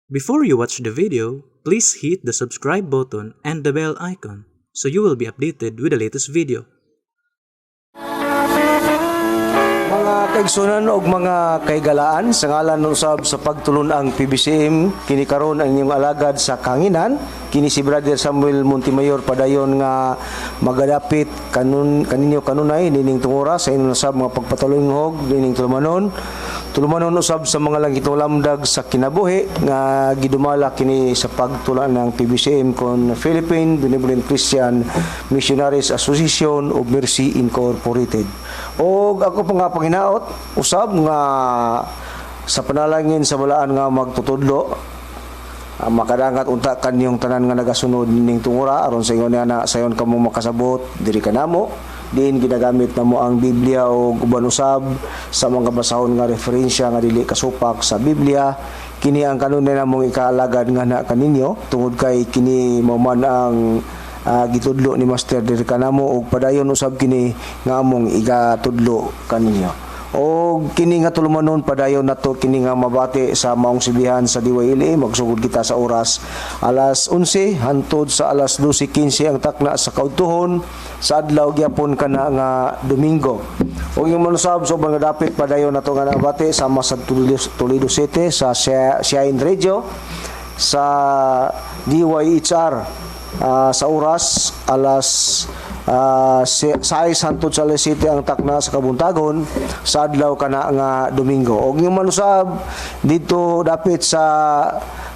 Before you watch the video, please hit the subscribe button and the bell icon so you will be updated with the latest video. Mga kaigsunan og mga kaigalaan, sa ngalan usab sa pagtulun-ang PBCM, kini karon ang inyong alagad sa kanginan, kini si Brother Samuel Montemayor, padayon nga magadapit kanun kaninyo kanunay nining tungura sa inyong usab mga pagpatulunghog nining tulumanon. Tulumanon usab sa mga langitong lamdag sa kinabuhi nga gidumala kini sa pagtula ng PBCM kon Philippine Benevolent Christian Missionaries Association of Mercy Incorporated. Og ako pa nga panginaot usab nga sa panalangin sa balaan nga magtutudlo, makadangat unta kanyong tanan nga nagasunod ning tungura aron sa ingon na sayon kamo makasabot diri kanamo, diin ginagamit namo ang Biblia o uban usab sa mga basahon nga referensya nga dili kasupak sa Biblia. Kini ang kanunay namong ikaalagad nga na kaninyo tungod kay kini mao man ang gitudlo ni Master diri kanamo ug padayon usab kini nga among igatudlo kaninyo. Og kini nga tulumanon, padayon nato kini nga mabati sa maong sibihan sa DYLA. Magsugod kita sa oras alas 11 hantod sa alas 12:15 ang takna sa kaudtuhon sa adlaw gyapon kana nga Domingo. Ug yung manusab so nga dapit, padayon nato nga nabati sama sa Toledo, Toledo City sa Shine Radio, sa DYHR, sa oras alas 6 hantod sa alas 7 ang takna sa kabuntagon sa adlaw kana nga Domingo. Og yung manusab dito dapit sa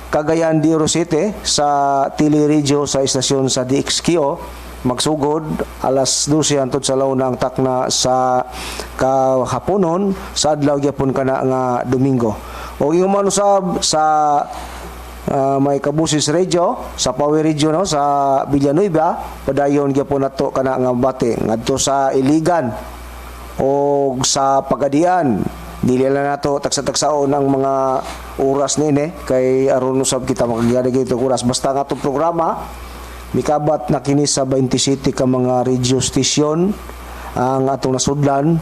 Cagayan de Oro City sa Tele Radio sa istasyon sa DXQO, magsugod alas 12 hantod sa launa ang takna sa kahaponon sa adlaw gyapon kana nga Domingo. Og yung manusab sa may Kabusis Radio sa Power Radio, no, sa Villanueva, padayon gyapon nato kana nga bati ngadto sa Iligan o sa Pagadian. Dili lang nato tagsa-tagsaon ang mga oras nini kay aron usab kita makagada gito oras. Basta nga atong programa mikabat na kini sa 27 ka mga radio station ang atong nasudlan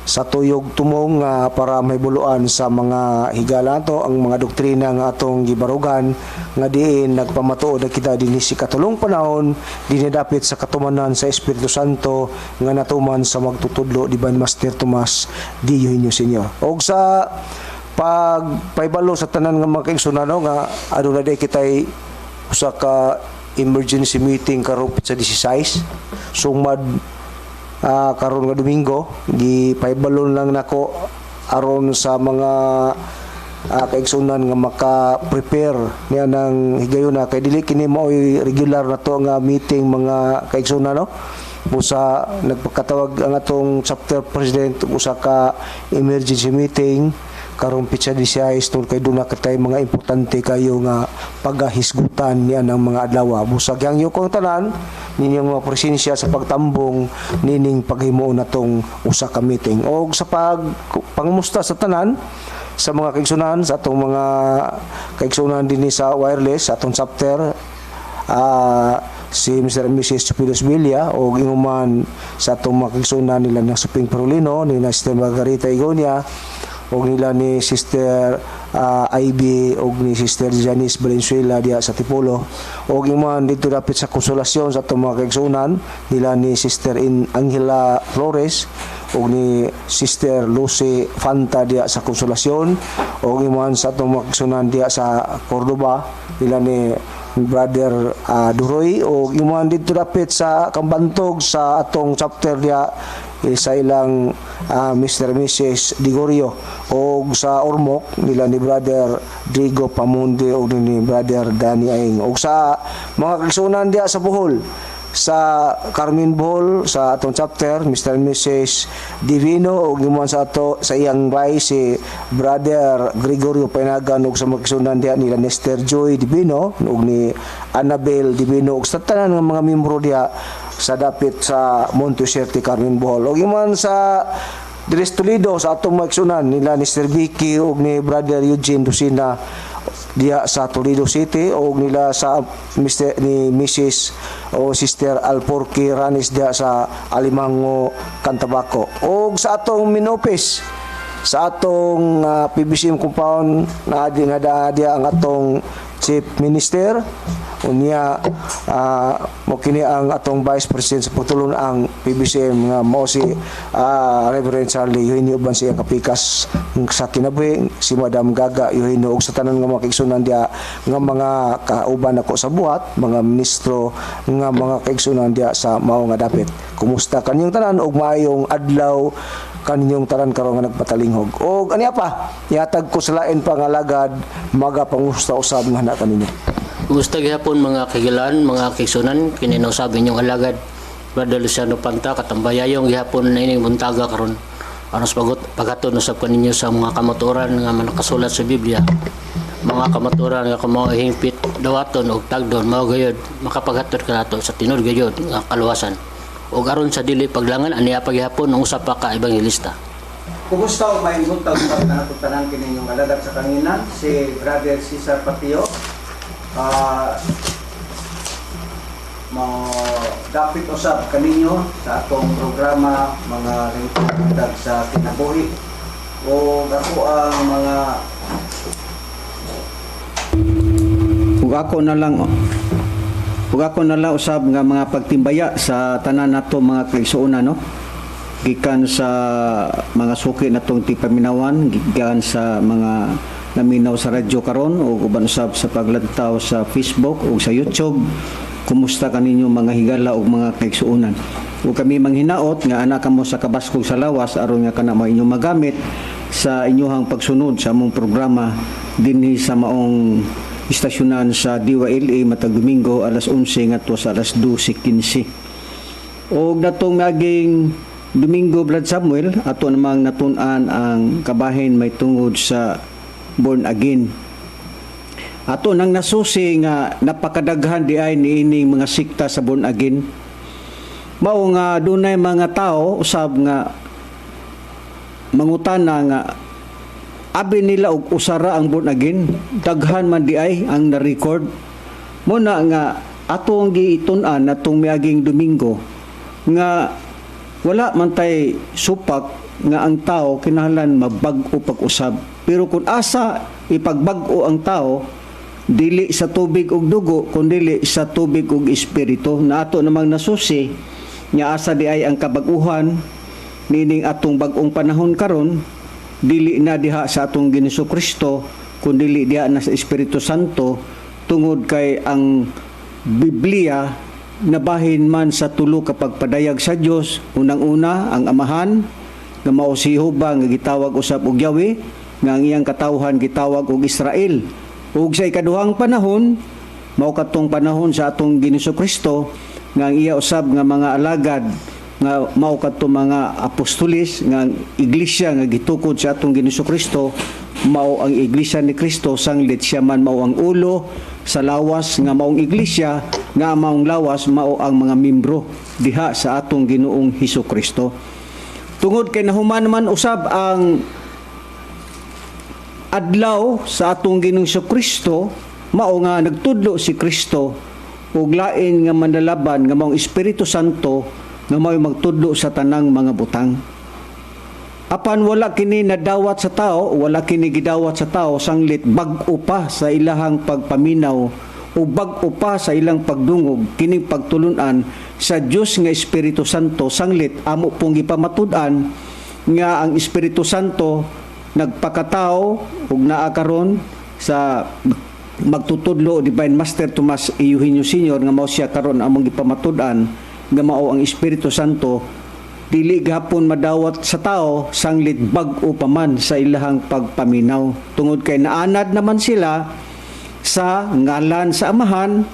sa tuyog tumong para mahibuluan sa mga higala nato ang mga doktrina nga atong gibarugan, nga diin nagpamatuod na kita dinhi sa ikatulong panahon, dinhi dapit sa katumanan sa Espiritu Santo nga natuman sa magtutudlo, Divine Master Tomas D. Eugenio Senior. Og sa pagpahibalo sa tanan nga mga kaigsunan, no, nga aduna day kitay usa ka emergency meeting karong sa 16 sumad karon nga Domingo. Gipahibalon lang nako aron sa mga kaigsunan nga maka-prepare niya ng higayuna kay dili kini maoy regular na to nga meeting, mga kaigsunan, no. Busa nagpakatawag ang atong chapter president og usa ka emergency meeting karong pitsa 16 tungod kay duna kitay mga importante kayo nga pagahisgutan niya ng mga adlaw. Busag yang ko ang tanan ninyong mga presensya sa pagtambong nining paghimuon natong usa ka meeting. Og sa pag pangumusta sa tanan sa mga kaigsunan, sa atong mga kaigsunan dinhi sa wireless, sa atong chapter, si Mr. and Mrs. Chupilos Villa, o inguman sa atong mga kaigsunan nila ng Suping Perolino, ni na Sister Margarita Igonia o nila ni Sister Ivy o ni Sister Janice Valenzuela diya sa Tipolo, o inguman dito dapit sa Konsolasyon sa atong mga kaigsunan nila ni Sister in Angela Flores o ni Sister Lucy Fanta diya sa Konsolasyon, o inguman sa atong mga kaigsunan diya sa Cordoba nila ni Brother Duroy, o inguman dito dapit sa Kambantog sa atong chapter diya sa ilang Mr. and Mrs. Digorio, o sa Ormoc nila ni Brother Drigo Pamundi o ni Brother Danny Aing, o sa mga kaigsunan diya sa Bohol, sa Carmen Bohol, sa atong chapter, Mr. and Mrs. Divino, o gimuan sa ato sa iyang bay si Brother Gregorio Painagan, ug sa mga kaigsunan diya nila Nestor Joy Divino ug ni Annabel Divino, ug sa tanan nga mga miyembro diya sa dapit sa Monte Serte, Carmen Bohol, ug iman sa Dres Toledo sa atong mga igsunan nila ni Sir Vicky ug ni Brother Eugene Lucina diya sa Toledo City, o nila sa Mr. ni Mrs. o Sister Alporky Ranis diya sa Alimango, Cantabaco, o sa atong Minopes Sa atong PBCM compound na di nga diya ang atong Chief Minister, unya mo kini ang atong Vice President sa pagtulon ang PBCM nga mao si Reverend Charlie Eugenio, uban sa iyang kapikas sa kinabuhi, si Madam Gaga Eugenio, ug sa tanan nga mga kaigsunan diya nga mga kauban nako sa buhat, mga ministro nga mga kaigsunan diya sa mao nga dapit. Kumusta kaninyong tanan ug maayong adlaw kaninyong tanan karon nga nagpatalinghog? Og aniya pa, ihatag ko sa lain pa nga alagad, magapangusta usab nga na kaninyo. Kumusta gihapon, mga kahigalaan, mga kaigsunan? Kini na usab inyong alagad, Brother Luciano Panta, katambayayong gihapon na ining buntaga karon. Aron sa pagot paghatod usab kaninyo sa mga kamatuoran nga nakasulat sa Biblia. Mga kamatuoran nga kung mao hingpit dawaton og tagdon, mao gayud makapaghatod kanato sa tinuod gayud nga kaluwasan. Ug aron sa dili paglangan, aniya paghihapon ang usa pa ka ebanghelista. Kumusta o maayong buntag sa kanato tanan? Kini inyong alagad sa kanginan, si Brother Cesar Patio. Mo dapit usab kaninyo sa atong programa Mga Lingkod Buntag sa Kinabuhi. O ako ang mga Ug ako na lang usab nga mga pagtimbaya sa tanan nato mga kaigsuonan, no, gikan sa mga suki natong tipaminawan, gikan sa mga naminaw sa radyo karon ug uban usab sa paglantaw sa Facebook ug sa YouTube. Kumusta kaninyo, mga higala ug mga kaigsuonan? Ug kami manghinaot nga ana kamo sa kabaskog sa lawas aron nga kana mao inyong magamit sa inyuhang pagsunod sa among programa dinhi sa maong istasyonan sa DYLA matag Domingo, alas 11 ngadto sa alas 12:15. Og natong naging Domingo, Brad Samuel, ato namang natun-an ang kabahin may tungod sa born again. Ato nang nasusi nga napakadaghan di ay niining mga sikta sa born again. Mao nga dunay mga tao usab nga mangutana nga abi nila og usara ang born again, daghan man di ay ang na-record. Mo na nga atong giitun-an natong miaging Domingo nga wala man tay supak nga ang tao kinahanglan mabag-o pag-usab, pero kung asa ipagbag-o ang tao, dili sa tubig ug dugo kundili sa tubig ug espiritu, na ato namang nasusi nga asa di ay ang kabag-uhan nining atong bag-ong panahon karon, dili na diha sa atong Ginoong Kristo kundili diha na sa Espiritu Santo, tungod kay ang Biblia nabahin man sa tulo ka pagpadayag sa Dios. Unang-una, ang Amahan nga mao si Jehova nga gitawag usab og Yahweh, nga ang iyang katawhan gitawag og Israel, ug sa ikaduhang panahon mao katong panahon sa atong Ginoong Kristo, nga ang iya usab nga mga alagad nga mao kadto mga apostolis, nga ang iglesia nga gitukod sa atong Ginoong Kristo mao ang iglesia ni Kristo, sanglit siya man mao ang ulo sa lawas nga maong iglesia, nga ang maong lawas mao ang mga membro diha sa atong Ginoong Hesus Kristo. Tungod kay nahuman man usab ang adlaw sa atong Ginoong Hesus Kristo, mao nga nagtudlo si Kristo ug lain nga manlalaban nga maong Espiritu Santo, nga mao'y magtudlo sa tanang mga butang. Apan wala kini nadawat sa tao, wala kini gidawat sa tao, sanglit bag-o pa sa ilahang pagpaminaw o bag-o pa sa ilang pagdungog kining pagtulunan sa Dios nga Espiritu Santo, sanglit amo pong gipamatud-an nga ang Espiritu Santo nagpakatao ug naa karon sa magtutudlo, Divine Master Tomas Eugenio Senior, nga mao siya karon among gipamatud-an nga mao ang Espiritu Santo. Dili gahapon madawat sa tao, sanglit bag-o pa man sa ilahang pagpaminaw, tungod kay naanad naman sila sa ngalan sa Amahan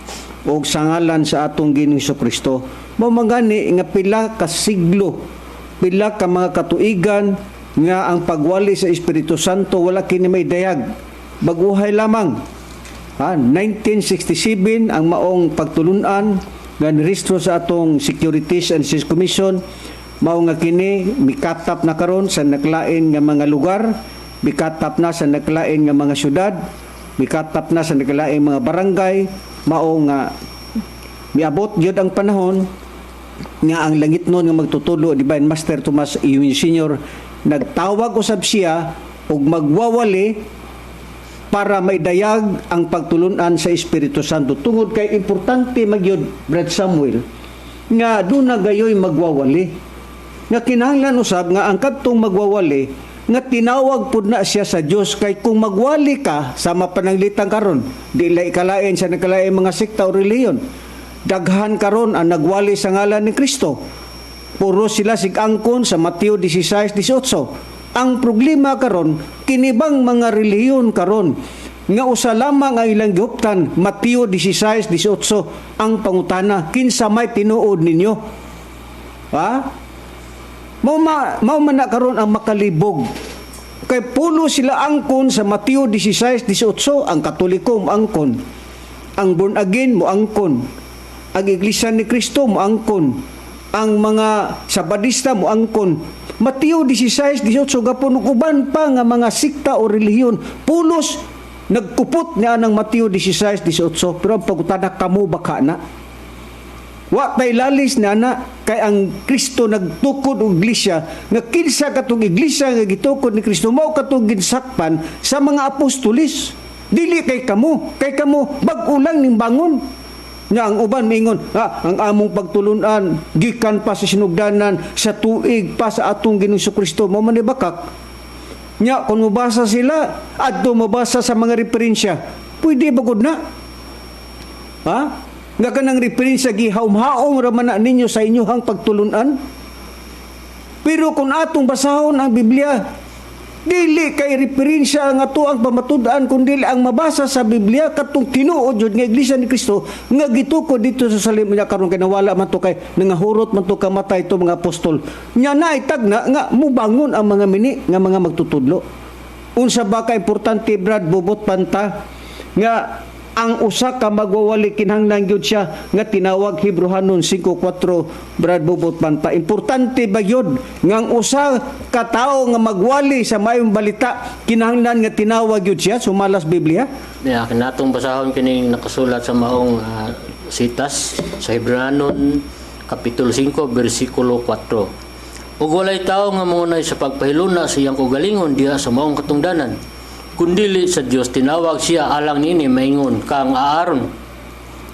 o sa ngalan sa atong Ginoong Kristo. Mao man gani nga pila ka siglo, pila ka mga katuigan nga ang pagwali sa Espiritu Santo wala kini may dayag, baguhay lamang ha, 1967 ang maong pagtulunan nga nirehistro sa atong Securities and Exchange Commission. Mao nga kini mikatap na karon sa naklain nga mga lugar, mikatap na sa naklain nga mga syudad, mikatap na sa naklain mga barangay. Mao nga miabot gyud ang panahon nga ang langitnon nga magtutudlo, Divine Master Tomas Eugenio Senior, Nagtawag usab siya og magwawali para maidayag ang pagtulunan sa Espiritu Santo. Tungod kay importante magyud, Brad Samuel, nga duna gayoy magwawali. Nga kinahanglan usab nga ang kadtong magwawali nga tinawag pud na siya sa Dios, kay kung magwali ka sa mapananglitan karon, di lay kalain sa nagkalain mga sekta o relihiyon. Daghan karon ang nagwali sa ngalan ni Kristo. Puro sila sig-angkon sa Mateo 16:18. Ang problema karon, kinibang mga relihiyon karon nga usa lamang ang ilang gihuptan, Mateo 16:18, ang pangutana, kinsa may tinuod ninyo? Ha? Mao man na karon ang makalibog. Kay pulo sila angkon sa Mateo 16:18, ang Katoliko mo angkon. Ang born again mo angkon. Ang Iglesia ni Cristo mo angkon. Ang mga Sabadista mo angkon. Mateo 16:18 gapon ug uban pa nga mga sikta o relihiyon pulos nagkupot niya ng Mateo 16:18, pero ang pagutana, kamo baka na? Wa tay lalis na na kay ang Kristo nagtukod og iglesia nga kinsa katong iglesia nga gitukod ni Kristo mao katong ginsakpan sa mga apostolis. Dili kay kamo bag-o lang ning bangon. Nga ang uban mingon, ang among pagtulunan gikan pa sa sinugdanan sa tuig pa sa atong Ginoong Kristo, mao man ni bakak. Nya kung mobasa sila adto mobasa sa mga referensya, pwede ba gud na? Ha? Nga kanang referensya gihaom-haom ra man na ninyo sa inyohang pagtulunan. Pero kung atong basahon ang Biblia, dili kay referensya ang ato ang pamatud-an kundi ang mabasa sa Biblia katong tinuod jud nga Iglesia ni Kristo nga gitukod dito sa salim niya karon, kay nawala man to, kay nangahurot man to kamatay to mga apostol. Nya na itagna nga mubangon ang mga mini nga mga magtutudlo. Unsa ba ka importante, Brad Bubot Panta, nga ang usa ka magwawali kinahanglan gyud siya nga tinawag? Hebreohanon 5:4, Brad Bubot Panta. Importante ba gyud nga ang usa ka tawo nga magwali sa mayong balita kinahanglan nga tinawag gyud siya sumalas Biblia? Yeah, kinatong basahon kining nakasulat sa maong sitas sa Hebreohanon kapitulo 5 bersikulo 4. Ug walay tawo nga mangunay sa pagpahiluna sa iyang kaugalingon diha sa maong katungdanan, kundili sa Dios tinawag siya alang niini maingon kang Aaron.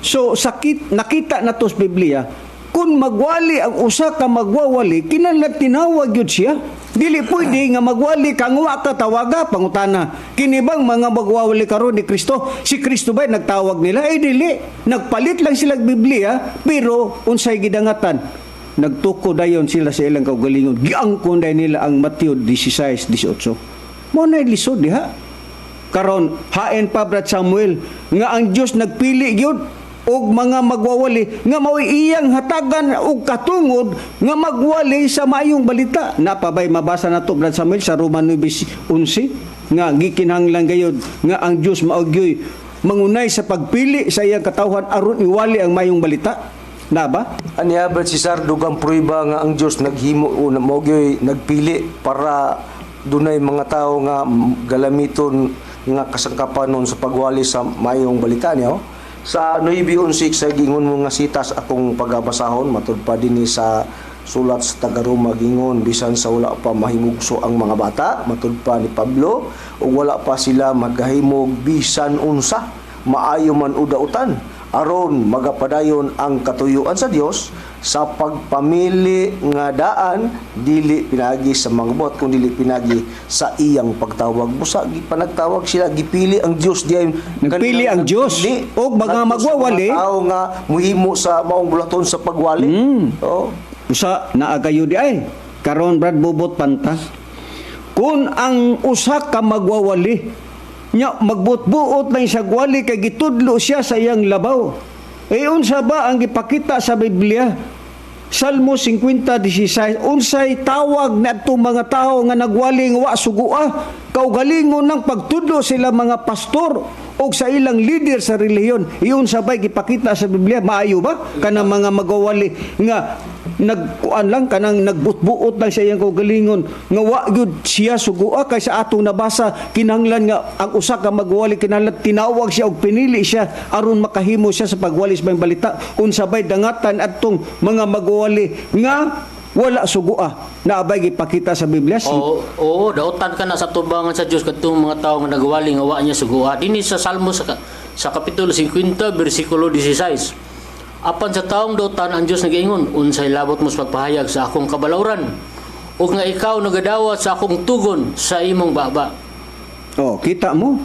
So sakit nakita na to sa Biblia, kung magwali ang usa ka magwawali kinahanglan tinawag gyud siya. Dili pwede nga magwali ka nga wa ka tawaga. Pangutana, kini bang mga magwawali karon ni Kristo, si Kristo ba nagtawag nila? Eh dili, nagpalit lang sila og Biblia, pero unsay gidangatan, nagtuko dayon sila sa ilang kaugalingon, giangkon dayon nila ang Mateo 16:18. Mo na lisod diha. Karon hain pa, Brad Samuel, nga ang Dios nagpili gyud og mga magwawali nga mao'y iyang hatagan og katungod nga magwali sa maayong balita. Napabay mabasa nato, Brad Samuel, sa Roma 9:11 nga gikinahanglan gayud nga ang Dios mao gyoy mangunay sa pagpili sa iyang katawhan aron iwali ang maayong balita? Na ba? Aniya, Brad Cesar, dugang prueba nga ang Dios naghimo o mao gyoy nagpili para dunay mga tao nga galamiton nga kasangkapan nun sa pagwali sa mayong balita niya. Oh. Sa 9:11 sa gingon mo nga sitas akong pagabasahon, matud pa dinhi sa sulat sa taga-Roma, gingon bisan sa wala pa mahimugso ang mga bata, matud pa ni Pablo, ug wala pa sila magahimog bisan unsa, maayo man o dautan, aron magapadayon ang katuyuan sa Dios sa pagpamili nga daan, dili pinagi sa mga buhat kun dili pinagi sa iyang pagtawag. Busa gipanagtawag sila, gipili ang Dios diay. Nagpili ang Dios og mga ngadto sa magwawali. Mga tao nga muhimo sa maong bulaton sa pagwali. Oh. Usa naa kayo di ay. Karon, Brad Bubot Panta, kung ang usa ka magwawali nya magbuot-buot lang siya gwali kay gitudlo siya sa iyang labaw. Eh unsa ba ang gipakita sa Biblia? Salmo 50:16, unsay tawag na atong mga tao nga nagwali nga wa sugua kaugalingon ng pagtudlo sila mga pastor o sa ilang leader sa relihiyon? Iyon sabay gipakita sa Biblia, maayo ba kanang mga magwawali nga nagkuan lang, kanang nagbutbuot lang sa iyang kaugalingon nga wa gyud siya sugua? Kay sa atong nabasa, kinahanglan nga ang usa ka magwali kinahanglan tinawag siya og pinili siya aron makahimo siya sa pagwali sa maayong balita. Unsa bay dangatan atong mga magwali nga Wala sugua. Naabay gipakita sa Biblia si Oo, oo, dautan ka na sa tubangan sa Dios kadtong mga tawo nga nagwali nga wa niya sugua. Dinhi sa Salmo sa kapitulo 50 bersikulo 16. Apan sa taong dautan ang Dios nagaingon, unsay labot mo sa pagpahayag sa akong kabalawran ug nga ikaw nagadawat sa akong tugon sa imong baba. Oh, kita mo.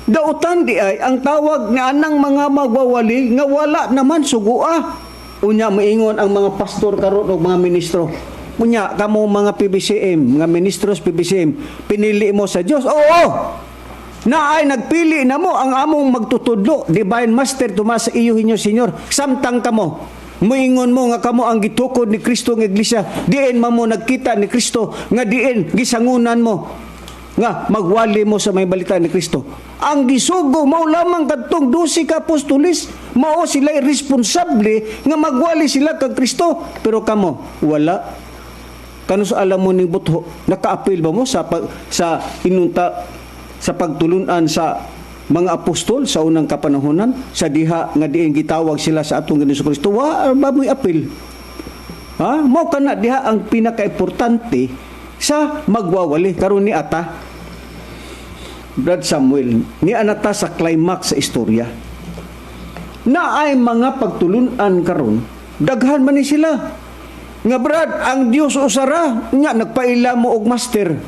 Dautan di ay ang tawag nga anang mga magwawali nga wala naman sugua. Unya moingon ang mga pastor karon og mga ministro. Unya kamo mga PBCM, mga ministros PBCM, pinili mo sa Dios. Oo. Na ay nagpili na mo ang among magtutudlo, Divine Master Tomas Eugenio Senior. Samtang kamo muingon mo nga kamo ang gitukod ni Kristo ng iglesia, diin man mo nagkita ni Kristo nga diin gisangunan mo nga magwali mo sa may balita ni Kristo. Ang gisugo mao lamang kadtong 12 ka apostoles, mao sila responsable nga magwali sila kag Kristo, pero kamo wala. Kanus alam mo ning butho, nakaapil ba mo sa pag, sa inunta sa pagtulunan sa mga apostol sa unang kapanahonan sa diha nga diin gitawag sila sa atong Ginoong Kristo? Wa ba mo'y apil? Ha, mao kana diha ang pinakaimportante sa magwawali karon ni ata, Brad Samuel, ni anata sa climax sa istorya na ay mga pagtulunan karon, daghan man ni sila nga, "Brad, ang Dios usara." Nya nagpaila mo og master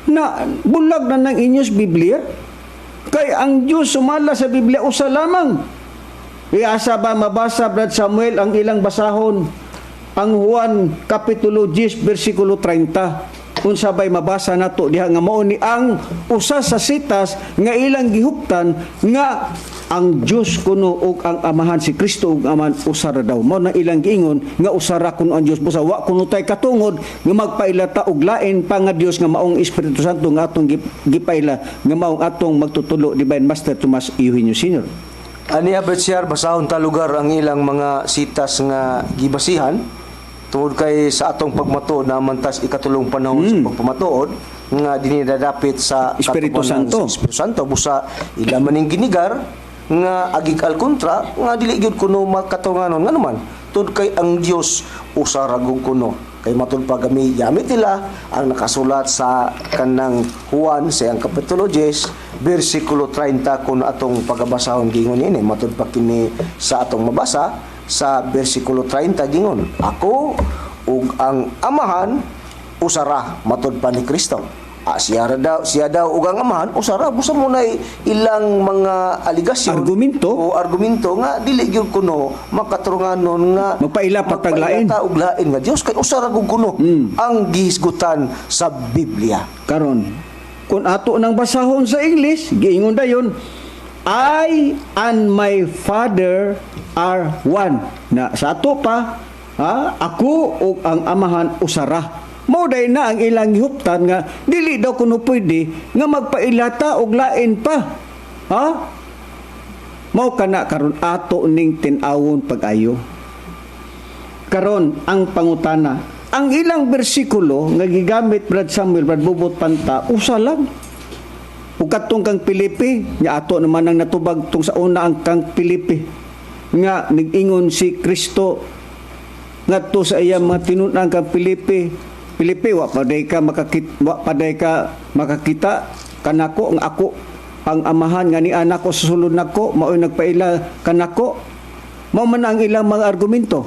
na bulag na ng inyos Biblia, kay ang Dios sumala sa Biblia usa lamang. Iasa ba mabasa, Brad Samuel, ang ilang basahon, ang Juan Kapitulo 10 bersikulo 30? Unsa bay mabasa nato diha nga mao ni ang usa sa sitas nga ilang gihuptan nga ang Dios kuno ug ang Amahan, si Kristo ug Amahan, usa ra daw? Mao na ilang giingon nga usa ra kuno ang Dios, busa wa kuno tay katungod nga magpaila ta og lain pa nga Dios nga maong Espiritu Santo nga atong gipaila nga maong atong magtutulo, Divine Master Tomas Eugenio Senior. Ani Abetsyar, basahon ta lugar ang ilang mga sitas nga gibasihan tungod kay sa atong pagmatuod na mantas ikatulong panahon sa pagpamatuod nga dinidadapit sa Espiritu katupanan Santo. sa Espiritu Santo, busa ila maning ginigar nga agig al kontra nga dili gyud kuno makatunganon, nganuman tungod kay ang Dios usa ra gud kuno, kay matud pa gami yamit nila ang nakasulat sa kanang Juan sa iyang kapitulo 10 bersikulo 30. Kun atong pagabasahon, gingon ini, matud pa kini sa atong mabasa sa bersikulo 30, gingon, "Ako ug ang Amahan usara," matud pa ni Kristo. Siya ra daw, siya daw ug ang Amahan usara, busa mo nay ilang mga aligasyon Argumento. o argumento nga dili gyud kuno makaturunganon nga Magpaila pa tag lain. Magpaila ta og lain nga Dios, kay usa ra gud kuno ang gihisgutan sa Biblia. Karon, kung ato nang basahon sa English, giingon dayon, "I and my Father are one." Na sa ato pa, ha, ako ug ang Amahan usara. Mao day na ang ilang gihuptan nga dili daw kuno pwede nga magpailata og lain pa. Ha? Mao kana karon ato ning tin-awon pag-ayo. Karon ang pangutana, ang ilang bersikulo nga gigamit, Brad Samuel, Brad Bubot Panta, usa lang. Ug katong kang Filipi, nya ato naman ang natubag tung sa una, ang kang Filipi nga nag-ingon si Kristo ngadto sa iyang mga tinun-an kang Filipi, "Filipi, wa pa day ka makakita kanako ang ako ang Amahan nga ni anak ko sa sulod nako mao'y nagpaila kanako." Mao man ang ilang mga argumento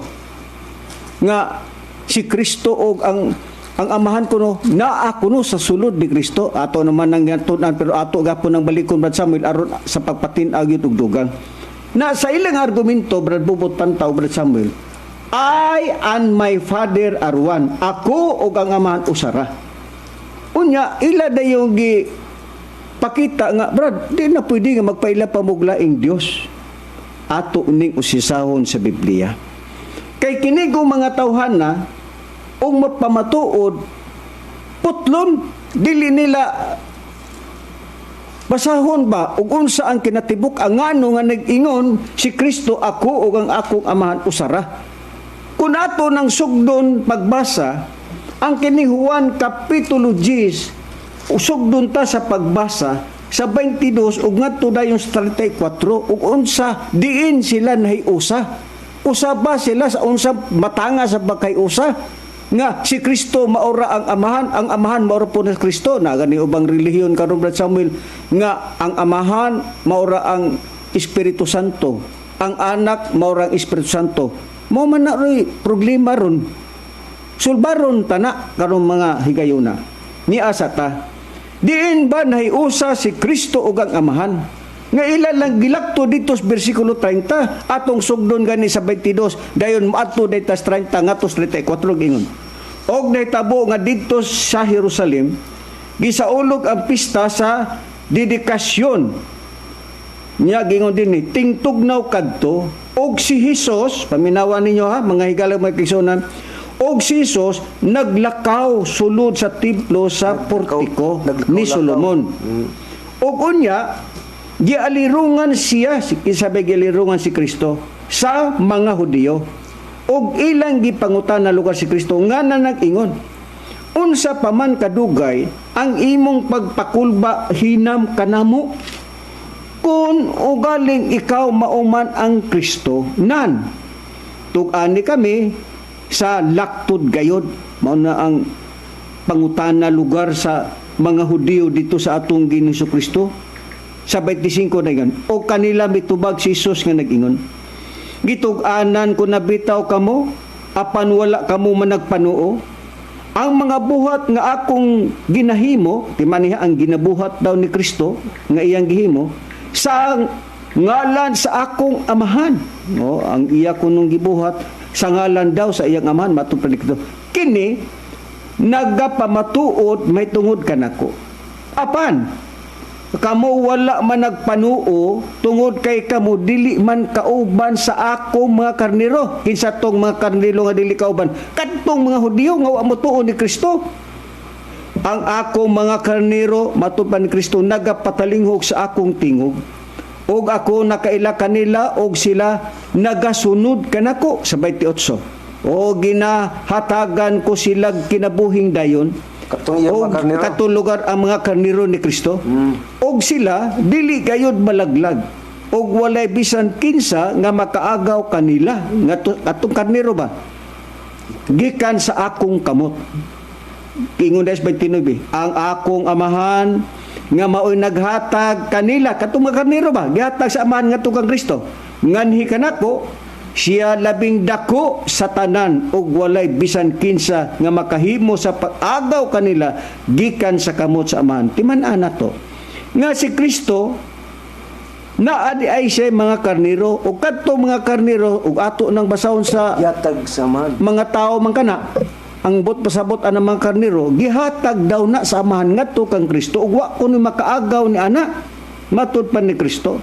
nga si Kristo og ang Amahan kuno naa kuno sa sulod ni Kristo. Ato naman ang tun-an, pero ato gapon ang balikon, Brad Samuel, aron sa pagpatin-aw gyud og dugang na sa ilang argumento, Brad Bubot Pantaw, Brad Samuel. "I and my Father are one." Ako ug ang Amahan usara. Unya ila dayong gi pakita nga, Brad, di na pwede nga magpaila pa mo og laing Dios. Ato ning usisahon sa Biblia. Kay kini kung mga tawhana ug mapamatuod putlon, dili nila basahon ba ug unsa ang kinatibuk ang ngano nga nag-ingon si Kristo, "Ako ug ang akong Amahan usara." Kung ato ng sugdon pagbasa ang kini Juan Kapitulo 10, usugdon ta sa pagbasa sa 22 ug ngadto dayon sa 34, ug unsa diin sila nahiusa? Usa ba sila sa unsa matanga sa pagkayusa? Nga si Kristo maora ang Amahan maora po na Kristo. Na gani ubang relihiyon karon, Brad Samuel, nga ang Amahan maora ang Espiritu Santo, ang Anak maora ang Espiritu Santo. Mao man na roy problema ron. Sulbaron tana karong mga higayuna. Niasa ta. Diin ba nahiusa si Kristo ug ang Amahan? Nga ila lang gilakto dito sa bersikulo 30, atong sugdon gani sa 22, dayon moadto dayta sa 30 ngadto sa 34. Ingon: "Og nahitabo nga didto sa Jerusalem gisaulog ang pista sa dedikasyon niya." Gingon dinhi, tingtugnaw kadto og si Hesus, paminawa ninyo ha, mga higala, mga kaigsuonan, og si Hesus naglakaw sulod sa templo sa portiko Naglakaw-lakaw. Ni Solomon. Og unya gialirungan siya, si kinsa bay gialirungan si Kristo sa mga Hudiyo. Og ilang gipangutana lugar si Kristo nga na nag-ingon, "Unsa pa man kadugay ang imong pagpakulba hinam kanamo? Kung ugaling ikaw mauman ang Kristo, nan tug-ani kami sa laktod gayod." Mao na ang pangutana lugar sa mga Hudiyo dito sa atong Ginoong Kristo. Sa 25 na ingon, o kanila mitubag si Jesus nga nag-ingon, "Gitug-anan ko na bitaw kamo, apan wala kamo managpanuo. Ang mga buhat nga akong ginahimo," timaniha ang ginabuhat daw ni Kristo nga iyang gihimo sa ngalan sa akong Amahan. No, ang iya kunong gibuhat sa ngalan daw sa iyang Amahan, matod pa ni Kristo. "Kini nagapamatuod mahitungod kanako. Apan kamo wala man nagpanuo tungod kay kamo dili man kauban sa akong mga karnero." Kinsa tong mga karnero nga dili kauban? Kadtong mga Hudiyo nga wa motuo ni Kristo. "Ang akong mga karnero," matud pa ni Kristo, "nagapatalinghog sa akong tingog ug ako nakaila kanila og sila nagasunod kanako." Sa 28, "O ginahatagan ko sila kinabuhing dayon." Katong iyang Og mga karnero. Katong lugar ang mga karnero ni Kristo. Og sila dili gayud malaglag og walay bisan kinsa nga makaagaw kanila, nga katong karnero ba, gikan sa akong kamot. Ingon des 29, "Ang akong Amahan nga maoy naghatag kanila," katong mga karnero ba, gihatag sa Amahan ngadto kang Kristo, "nganhi kanako, siya labing dako sa tanan ug walay bisan kinsa nga makahimo sa pag-agaw kanila gikan sa kamot sa Amahan." Timan-an nato nga si Kristo naa di ay siya mga karnero, ug kadto mga karnero, ug ato nang basahon sa Yatag sa man. Mga tao man kana ang bot pasabot ang mga karnero, gihatag daw na sa Amahan ngadto kang Kristo ug wa kuno makaagaw ni ana, matud pa ni Kristo,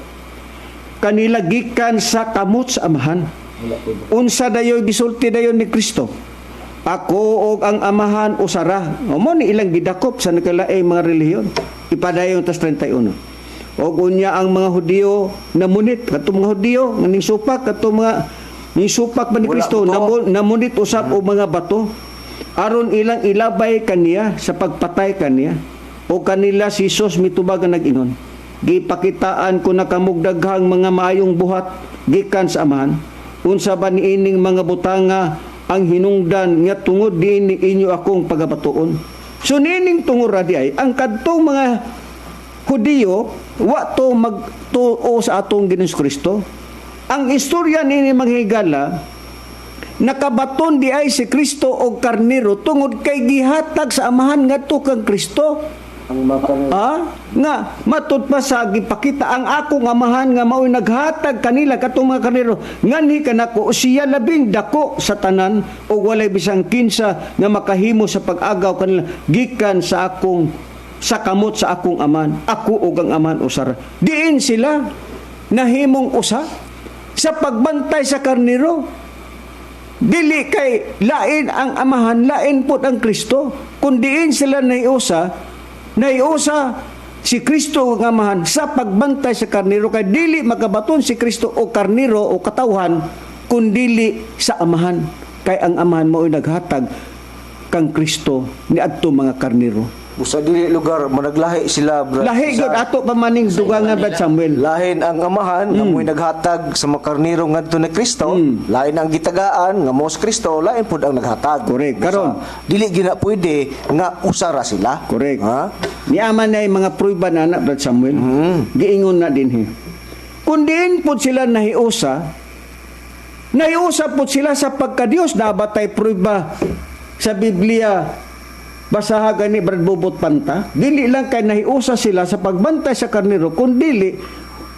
kanila gikan sa kamot sa Amahan. Unsa dayoy gisulti dayon ni Kristo? "Ako og ang Amahan usara." O mo ni ilang gidakop sa nakalaing mga relihiyon. Ipadayon tas 31. Og unya ang mga Hudiyo namunit, katong mga Hudiyo nga ning supak, katong mga ning supak man ni Wala Kristo, ko to. Namunit usab og mga bato aron ilang ilabay kaniya sa pagpatay kaniya. O kanila si Jesus mitubag nga nag-ingon, "Gipakitaan ko na kamog daghang mga maayong buhat gikan sa Amahan. Unsa ba niining mga butanga ang hinungdan nga tungod niini inyo akong pagabatuon?" So niining tungura di ay ang kadtong mga Hudiyo wa to magtuo sa atong Ginoong Kristo. Ang istorya niini, mga higala, nakabaton di ay si Kristo og karnero tungod kay gihatag sa Amahan ngadto kang Kristo. Ang mga karnero. Ah, nga matud pa sa gipakita, "Ang akong Amahan nga mao'y naghatag kanila," katong mga karnero, "nganhi kanako, siya labing dako sa tanan ug walay bisang kinsa nga makahimo sa pag-agaw kanila gikan sa akong sa kamot sa akong Amahan. Ako ug ang Amahan usara." Diin sila nahimong usa sa pagbantay sa karnero. Dili kay lain ang Amahan, lain pod ang Kristo. Kun diin sila naiusa, naiusa si Kristo ang Amahan sa pagbantay sa karnero, kay dili makabaton si Kristo o karnero o katawhan kun dili sa Amahan. Kay ang Amahan mao'y naghatag kang Kristo ni adto mga karnero. Busa dili lugar managlahi sila, Brad Lahi Cesar. gyud ato pa maning dugangan, Brad Samuel. Lahin ang amahan nga mo'y naghatag sa mga karniro ngadto ni Kristo, lain ang gitagaan nga mo si Kristo, lain pud ang naghatag. Correct. Busa, Karon. Dili gina pwede nga usara sila. Correct. Ha? Niaman na yung mga pruiba na anak, Brad Samuel. Giingon na din he. Kung diin po sila nahiusa, nahiusa po sila sa pagka-Diyos. Dapat tay pruiba sa Biblia. Basaha gani, Brad Bubot Panta. Dili lang kay nahiusa sila sa pagbantay sa karniro, kung dili,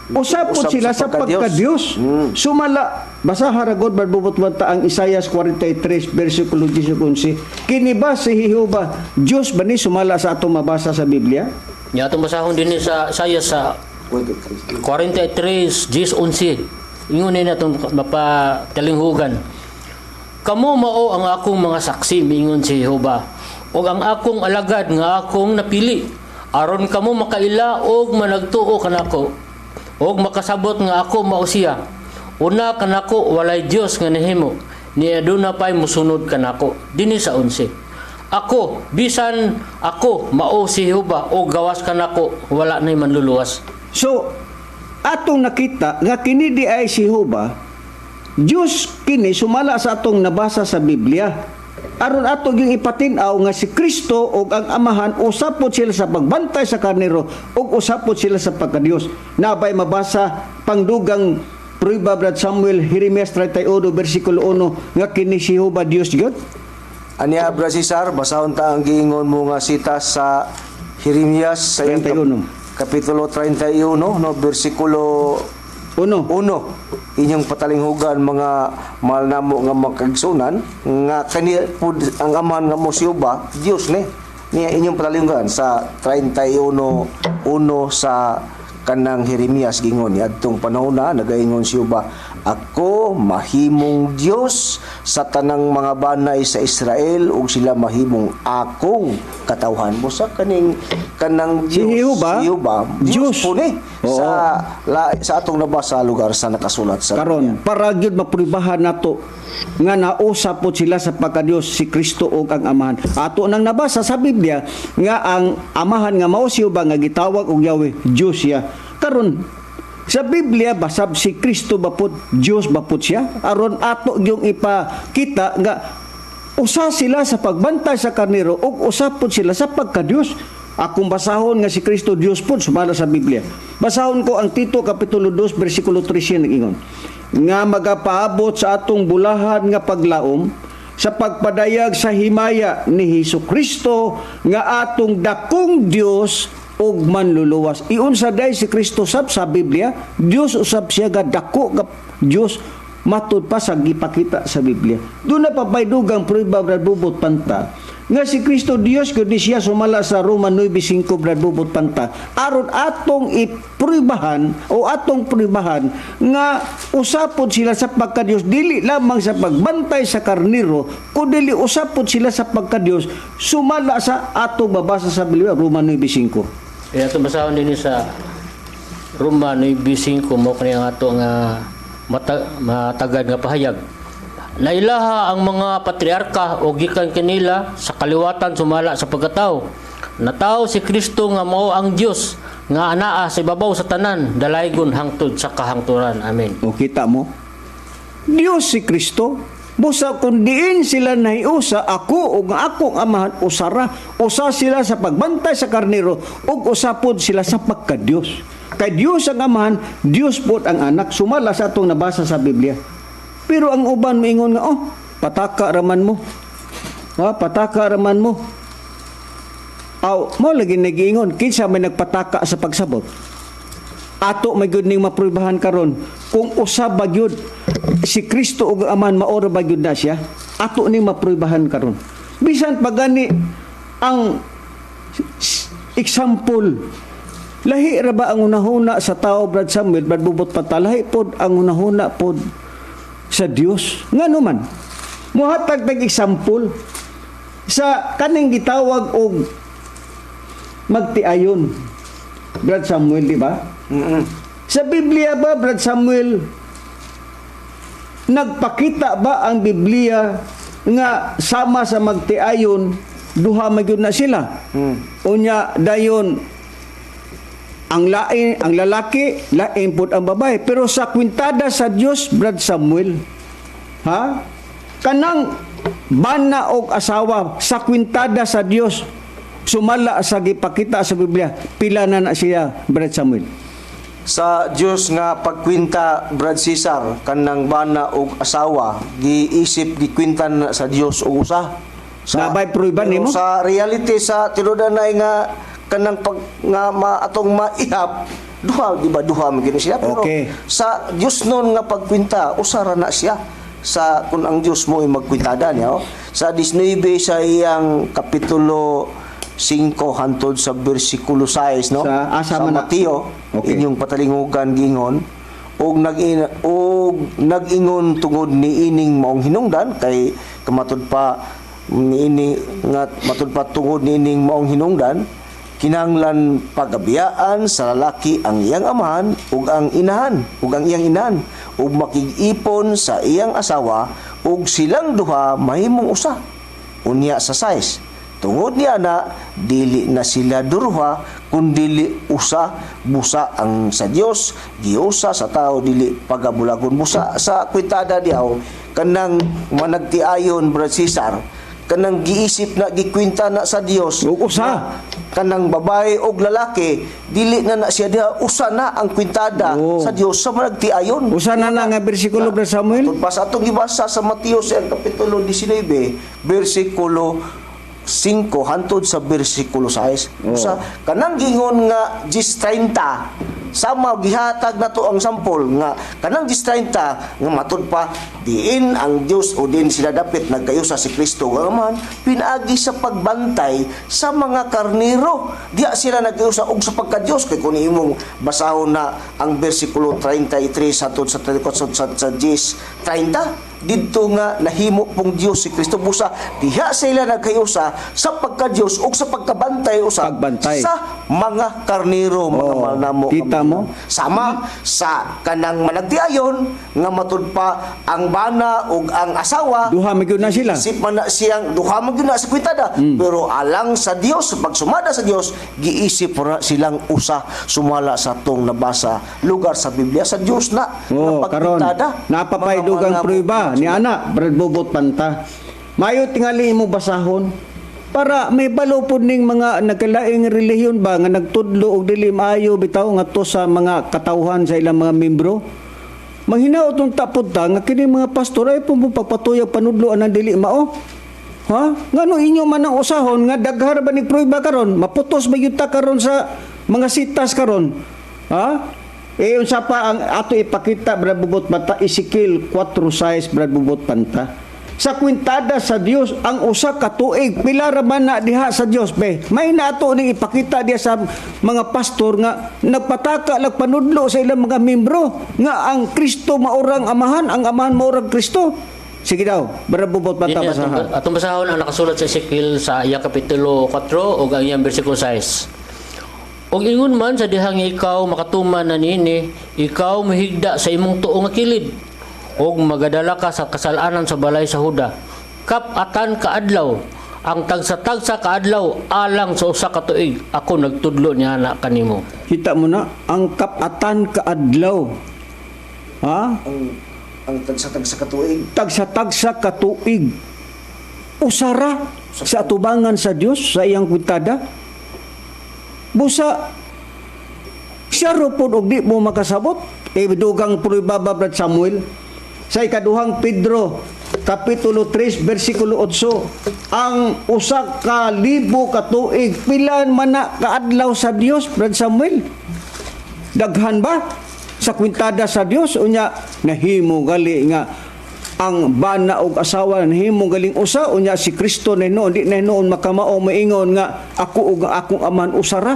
usap po Usab sila sa sa pagka-Diyos. Sumala, basaha ra god, Brad Bubot Panta, ang Isaias 43 versikulo 11. Kini ba si Jehova Diyos ba ni sumala sa atong mabasa sa Biblia? Nya atong basahon dinhi sa Isaias sa 43 10 11. Ingon ni natong mapatalinghugan. "Kamo mao ang akong mga saksi," miingon si Jehova, "ug ang akong alagad nga akong napili, aron kamo makaila og managtuo kanako ug makasabot nga ako mao siya. Una kanako walay Dios nga nahimo, ni aduna pay musunod kanako." Dinhi sa 11. "Ako, bisan ako mao si Jehova, o gawas kanako wala nay manluluwas." So, atong nakita nga kini di ay si Jehova, Diyos kini sumala sa atong nabasa sa Biblia. Aron ato yung ipatin-aw nga si Kristo ug ang Amahan usapot sila sa pagbantay sa karnero ug usapot sila sa pagkadiyos. Nabay mabasa pangdugang prueba, Brad Samuel, Jeremias 31 versikulo 1 nga kini si Jehova Dios gyud? Aniya, Brad Cesar, basahon ta ang giingon mo nga sita sa Jeremias sa iyang 31. Kapitulo 31, no, bersikulo 1. 1. Inyong patalinghugan, mga mahal namo nga mga kaigsunan, nga kani pud ang Amahan nga mo si Jehova, Dios ni niya. Inyong patalinghugan sa 31:1 sa kanang Jeremias, gingon ni adtong panahon na nagaingon si Jehova, "Ako mahimong Dios sa tanang mga banay sa Israel ug sila mahimong akong katawhan." Busa kaning kanang Si Dios, Jehova, si Jehova Dios, Dios. po ni Oo. sa atong nabasa lugar sa nakasulat sa Karon, para gyud maprubahan nato nga nausap po sila sa pagkadiyos si Kristo ug ang Amahan. Ato nang nabasa sa Biblia nga ang Amahan nga mao si Jehova nga gitawag og Yahweh, Dios siya. Karon, sa Biblia basab si Kristo ba pod Dios ba pod siya? Aron ato yung ipakita nga usa sila sa pagbantay sa karnero ug usa pod sila sa pagkadiyos. Akong basahon nga si Kristo Dios pod sumala sa Biblia. Basahon ko ang Tito kapitulo 2 bersikulo 13, nag-ingon nga magapaabot sa atong bulahan nga paglaom sa pagpadayag sa himaya ni Hesus Kristo nga atong dakong Dios ug manluluwas. Iunsa day si Kristo sab sa Biblia? Dios usab siya ga dako ga Dios matud pa sa gipakita sa Biblia. Doon na papaydugang prueba, Brad Bubot Panta, nga si Kristo Dios gyud ni siya sumala sa Roma 9:5, Brad Bubot Panta. Aron atong ipruebahan o atong pruebahan nga usapod sila sa pagkadiyos, dili lamang sa pagbantay sa karniro kundi usapod sila sa pagkadiyos sumala sa atong babasa sa Biblia, Roma 9:5. Kaya itong basahon din sa Roma 9:5 mo kani ang ato nga matagad nga pahayag. "Nailaha ang mga patriarka o gikan kanila sa kaliwatan sumala sa pagkatao. Natawo si Kristo nga mao ang Dios nga anaa sa ibabaw sa tanan, dalaygon hangtod sa kahangturan. Amen." O kita mo? Dios si Kristo. Busa kung diin sila nahiusa, ako ug ang akong Amahan usara. Usa sila sa pagbantay sa karnero ug usapod sila sa pagka-Dios. Kay Dios ang Amahan, Dios pod ang Anak sumala sa atong nabasa sa Biblia. Pero ang uban moingon nga, "Oh, pataka raman mo. Ha, pataka raman mo." Aw, mo lagi nagiingon, kinsa may nagpataka sa pagsabot? Ato may gud ning maprubahan karon kung usa ba gyud si Kristo ug ang Amahan, maora ba gyud na siya. Ato ning maprubahan karon. Bisan pa gani ang example, lahi ra ba ang hunahuna sa tao, Brad Samuel, Brad Bubot Pata, lahi pod ang hunahuna pod sa Dios. Ngano man, muhatag tag example sa kaning gitawag og magtiayon, Brad Samuel, di ba? Sa Biblia ba, Brad Samuel, nagpakita ba ang Biblia nga sama sa magtiayon Duha man gyud na sila. Unya dayon ang lain ang lalaki, lain pud ang babae. Pero sa kwintada sa Dios, Brad Samuel, ha? Kanang bana og asawa sa kwintada sa Dios sumala sa gipakita sa Biblia, pila na na siya, Brad Samuel? Sa Dios nga pagkwinta, Brad Cesar, kanang bana og asawa giisip gikwinta na sa Dios og usa. Nabay pruiban Pero nimo? Sa reality sa tinuod-anay nga kanang pag nga ma, atong maihap, duha, di ba, duha man kini siya, pero sa Dios nun nga pagkwinta, usa ra na siya sa kung ang Dios mo ay magkwintada niya, oh. Sa 19 sa iyang kapitulo 5 hantod sa bersikulo 6, no, Sa asa sa man na? Mateo, inyong patalingugan gingon og nag-ingon tungod niining maong hinungdan kay kamatud pa niini nga matud pa tungod niining maong hinungdan kinahanglan pagabiyaan sa lalaki ang iyang amahan ug ang inahan ug ang iyang inahan ug makig-ipon sa iyang asawa ug silang duha mahimong usa. Unya sa 6, tungod niya na dili na sila duruha kundili usa. Busa ang sa Dios giusa sa tao, dili pagabulagon. Busa sa kwitada diaw kanang managtiayon, Brad Cesar, kanang giisip na gikwinta na sa Dios Ug usa. Kanang babae og lalaki, dili na na siya diha, usa na ang kwintada sa Dios sa managtiayon. Usa na na nga bersikulo, Brad Samuel? Tungod pa sa atong gibasa sa Mateo sa kapitulo 19, bersikulo 5 hantod sa bersikulo 6. Sa kanang gingon nga 10:30, sama gihatag nato ang sampol nga kanang 10:30 nga matud pa diin ang Dios o diin sila dapit nagkayusa si Kristo nga man pinaagi sa pagbantay sa mga karnero, diha sila nagkayusa og sa pagka-Dios. Kay kun imong basahon na ang bersikulo 33 hantod sa 34 sa 10:30 didto nga nahimo pong Dios si Kristo, busa diha sila nagkayusa sa pagka-Dios ug sa pagkabantay usa Pagbantay. sa mga karnero, mga Oh, mahal namo kita mo? Sama sa kanang managtiayon nga matud pa ang bana ug ang asawa, Duha man gyud na sila. Isip man na siyang duha man gyud na sa kwintada, pero alang sa Dios, pagsumada sa Dios, giisip ra silang usa sumala sa tong nabasa lugar sa Biblia sa Dios na Oh, nga karon pagkwintada. napapay Mga dugang mahal namo. prueba ni ana, Brad Bobot Panta. Mayo tingali mo basahon para may balo pod ning mga nagkalaing relihiyon ba nga nagtudlo og dili maayo bitaw ngadto sa mga katawhan sa ilang mga membro. Manghinaot unta pod ta nga kini mga pastor ay pud pagpatuyag panudlo anang dili mao. Ha? Ngano inyo man ang usahon nga daghar ba ni prueba karon? Maputos ba gyud ta karon sa mga sitas karon? Ha? Eh unsa pa ang ato ipakita, Brad Bubot Panta? Ezekiel 4:6, Brad Bubot Panta. Sa kwintada sa Dios ang usa ka tuig pila ra man na diha sa Dios be. May nato ning ipakita diha sa mga pastor nga nagpataka lag panudlo sa ilang mga membro nga ang Kristo maurang amahan, ang amahan maurang Kristo. Sige daw, Brad Bubot Panta, Dili, basahan. Atong basahon ang nakasulat sa Ezekiel sa iyang kapitulo 4 ug ang iyang bersikulo 6. "Ug ingon man sa dihang ikaw makatuman na niini, ikaw mahigda sa imong tuo nga kilid ug magadala ka sa kasalanan sa balay sa Huda. Kap-atan kaadlaw, ang tagsa-tagsa kaadlaw alang sa usa ka tuig, ako nagtudlo niya na kanimo." Kita mo na ang kap-atan kaadlaw. Ha? Ang tagsa-tagsa katuig. Tagsa-tagsa katuig. Usara sa atubangan sa Dios sa iyang kwintada. Busa siya ro pod og di mo makasabot. Eh dugang prueba ba, Brad Samuel? Sa ikaduhang Pedro kapitulo 3 bersikulo 8, ang usa ka libo ka tuig pila man na kaadlaw sa Dios, Brad Samuel? Daghan ba sa kwintada sa Dios? Unya nahimo gali nga ang bana og asawa nahimo galing usa. Unya si Kristo na hinuon di na hinuon makamao maingon nga ako ug ang akong amahan usara.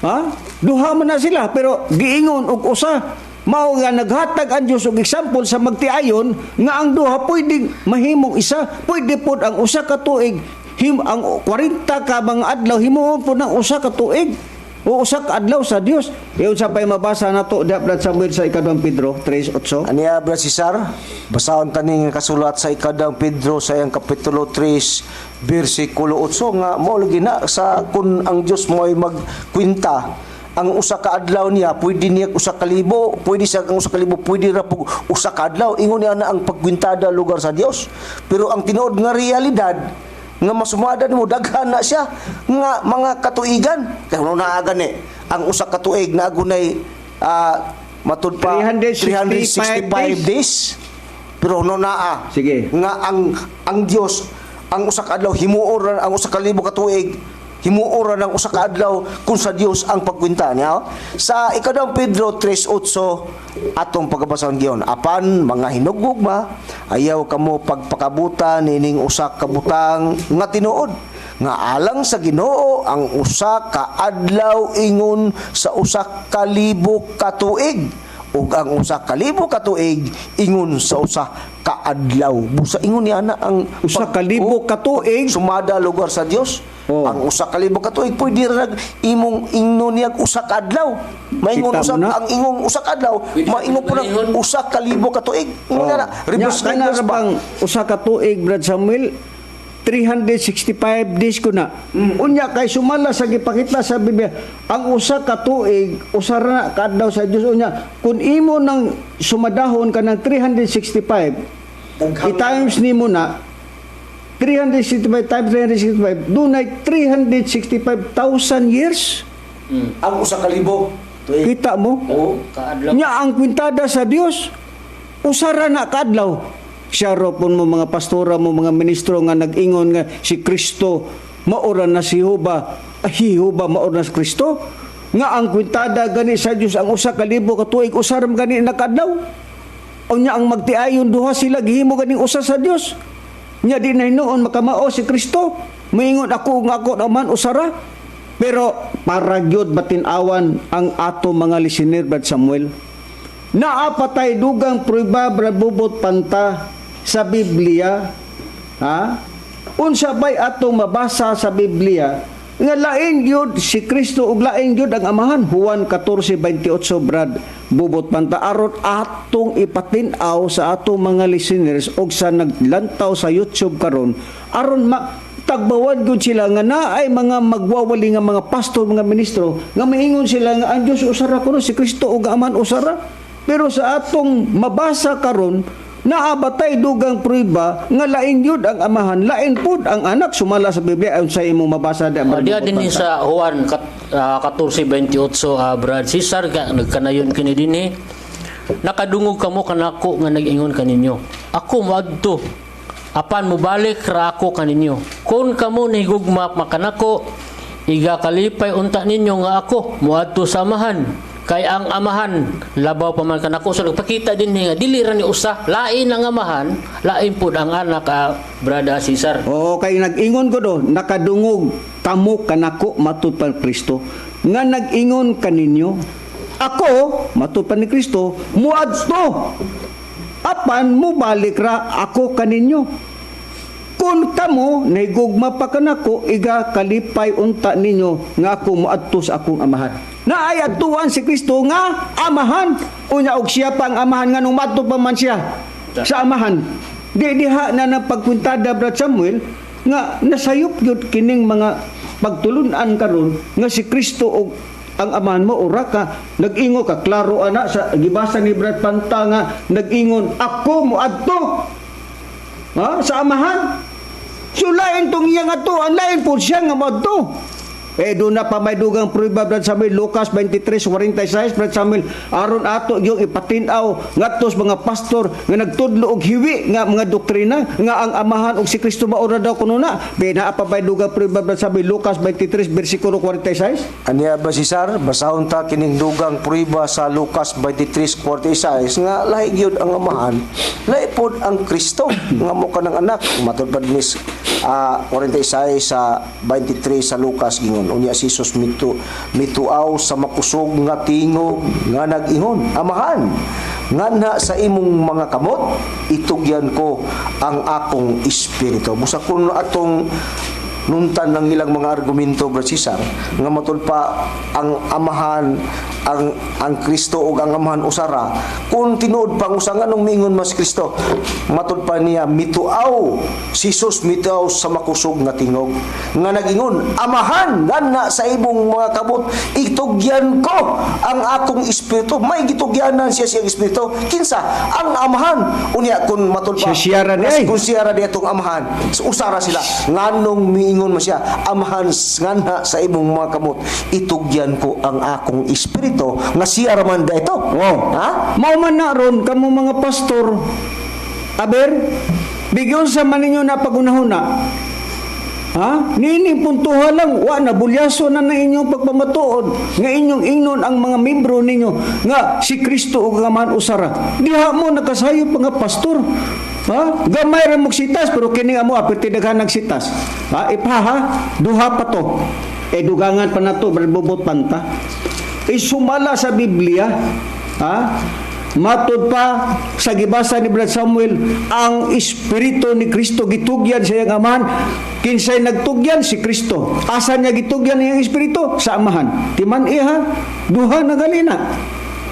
Ha? Duha man na sila pero giingon og usa. Mao nga naghatag ang Dios og example sa magtiayon nga ang duha pwedeng mahimong isa, pwede pod ang usa ka tuig him ang 40 ka mga adlaw himuon pod ng usa ka tuig. O usa ka adlaw sa Dios. E unsa pay mabasa nato diha, Brad Samuel, sa ikaduhang Pedro 3:8? Aniya, Brad Cesar, basahon taning kasulat sa ikaduhang Pedro sa iyang kapitulo 3 bersikulo 8 nga mao lagi na sa kun ang Dios mo ay magkwenta ang usa ka adlaw niya, pwede niya 1,000, pwede sa ang 1,000, pwede ra pug 1 ka adlaw. Ingon niya na ang pagkwintada lugar sa Dios, pero ang tinuod nga realidad nga masumada nimo, daghan na siya nga mga katuigan, kay no naa gani ang 1 ka tuig na agunay matud pa 365 365 days, pero no naa Sige. nga ang Dios, ang 1 ka adlaw himuon ra, ang 1,000 ka tuig himuon ra ng 1 ka adlaw kung sa Dios ang pagkwenta niya. Sa ikaduhang Pedro 3:8 atong pagabasahon giyon, "Apan mga hinugugma, ayaw kamo pagpakabutan nining usa ka butang nga tinuod, nga alang sa Ginoo ang 1 ka adlaw ingon sa 1,000 ka tuig ug ang 1,000 ka tuig ingon sa 1 ka adlaw." Busa ingon niya na ang 1,000 ka tuig? Sumada lugar sa Dios. Ang 1,000 ka tuig pwede ra nag imong ingnon niya 1 ka adlaw, maingon Kita mo usa na. ang ingong 1 ka adlaw Pwede sa maingon po ng maingon. 1,000 ka tuig. Ingon na, reverse Nya, kana reverse ra pa. bang 1 ka tuig, Brad Samuel, 365 days ko na. Unya kay sumala sa gipakita sa Biblia, ang 1 ka tuig usa ra na kaadlaw sa Dios. Unya kun imo nang sumadahon kanang 365, i-times nimo na 365 times 365, dunay 365,000 years. Ang 1,000 tuig. Kita mo? Oo. Kaadlaw. Nya ang kwintada sa Dios, usa ra na kaadlaw. Siya ro pun mo mga pastora mo, mga ministro nga nag-ingon nga si Kristo maura na si Jehova, ay Jehova maura na si Kristo. Nga ang kwintada gani sa Dios, ang 1,000 ka tuig usa ra man gani na kaadlaw. Unya ang magtiayon duha sila gihimo ganing usa sa Dios. Nya di na hinuon makamao si Kristo. Moingon ako nga ako naman usara. Pero para gyud matin-awan ang ato mga listener, Brad Samuel. Naa pa tay dugang prueba, Brad Bubot Panta, sa Biblia. Ha? Unsa bay atong mabasa sa Biblia nga lain gyud si Kristo ug lain gyud ang Amahan? Juan 14:28, Brad Bubot Panta, aron atong ipatin-aw sa atong mga listeners og sa naglantaw sa YouTube karon, aron ma tagbawan gyud sila nga naay mga magwawali nga mga pastor, mga ministro nga maingon sila nga ang Dios usara kuno, si Kristo ug ang Amahan usara. Pero sa atong mabasa karon, naa ba tay dugang prueba nga lain yun ang Amahan, lain pud ang Anak sumala sa Biblia? Ayon sa imong mabasa di Diya din sa Juan 14:28, Brad Cesar, ka, nagkanayon kini dinhi. "Nakadungog kamo kanako nga nag-ingon kaninyo, 'Ako moadto apan mobalik ra ako kaninyo.' Kung kamo nahigugma makanako, igakalipay unta ninyo nga ako moadto sa Amahan, kay ang Amahan labaw pa man kanako." So nagpakita din nga dili ra ni usa, lain ang Amahan, lain pud ang Anak, Brother Cesar. Oo, kay nag-ingon ko do, "Nakadungog kamo kanako," matud pa ni Kristo, "nga nag-ingon kaninyo, 'Ako," matud pa ni Kristo, "muadto apan mubalik ra ako kaninyo.' Kung kamo nahigugma pa kanako, iga kalipay unta ninyo nga ako moadto sa akong Amahan." Naay adtuan si Kristo nga Amahan. Unya og siya pa ang Amahan, nga madto pa man siya sa Amahan? Di diha na nang pagkwintada, Brad Samuel, nga nasayop gyud kining mga pagtulunan karon nga si Kristo og ang Amahan mo ura ka. Nag-ingon ka klaro ana sa gibasa ni Brad Panta nga nag-ingon, "Ako moadto ha, sa Amahan." So lain tong iyang atuan, lain po siya nga moadto. Eh, doon na pa may dugang prueba, Brad Samuel, Lucas 23:46, Brad Samuel, aron ato yung ipatinaw ngadto sa mga pastor nga nagtudlo og hiwi nga mga doktrina nga ang Amahan og si Kristo maura daw kuno na. Naa pa may dugang prueba, Brad Samuel, Lucas 23 versikulo 46? Aniya ba, Cesar, basahon ta kining dugang prueba sa Lucas 23:46 nga lahi gyud ang Amahan, lahi pod ang Kristo nga mo kanang Anak. Matud pa dinis 46 sa 23 sa Lucas, gingon, "Unya si Jesus mituaw sa makusog nga tingog nga nag-ingon, 'Amahan, nganha sa imong mga kamot itugyan ko ang akong espiritu.'" Busa kun atong Nuntan ang ilang mga argumento, Brad Cesar, nga matud pa ang Amahan, ang Kristo ug ang Amahan usara. Kung tinuod pa ang usa, nganong miingon mas Kristo? Matud pa niya mituaw si Jesus, mituaw sa makusog nga tingog nga nagingon, "Amahan, ngana sa imong mga kamot itugyan ko ang akong espiritu." May gitugyanan siya siyang espiritu. Kinsa? Ang Amahan. Unya kung matud pa Siya siya ra ni ay. kung siya ra atong Amahan, usara sila, nganong miingon mo siya, "Amahan, ngana sa imong mga kamot itugyan ko ang akong espiritu," nga siya ra man ito? Oh. Ha? Mao man na ron kamo mga pastor. Aber, bigyon sa man ninyo na pagunahuna. Ha? Nining puntuha lang, wa na bulyaso na na inyong pagpamatuod nga inyong ingnon ang mga membro ninyo nga si Kristo ug ang Amahan usara. Diha mo nakasayop nga pastor. Ha? Gamay ra mo sitas pero kini amo aperte daghan nagsitas. Ha? Ipaha, duha pa to. Eh dugangan pa nato bubot panta. Eh sumala sa Biblia, ha? Matod pa sa gibasa ni Brad Samuel, ang espiritu ni Kristo gitugyan sa iyang Amahan. Kinsay nagtugyan? Si Kristo. Asa niya gitugyan iyang espiritu? Sa Amahan. Timan iha, duha na galina.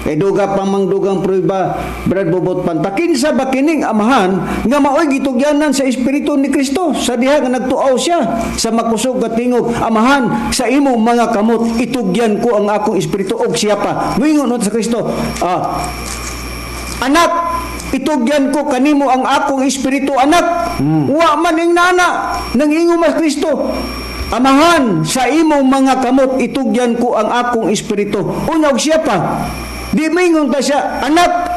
Eh duga pa mang dugang prueba, Brad Bobot Panta. Kinsa ba kining Amahan nga maoy gitugyanan sa espiritu ni Kristo sa diha nga nagtuaw siya sa makusog nga tingog, "Amahan, sa imong mga kamot itugyan ko ang akong espiritu"? Og siya pa moingon sa Kristo, "Ah, anak, itugyan ko kanimo ang akong espiritu, anak." Wa man ing nana nang ingon mas Kristo, "Amahan, sa imong mga kamot itugyan ko ang akong espiritu." Unya og siya pa, di mingon ta siya, "Anak,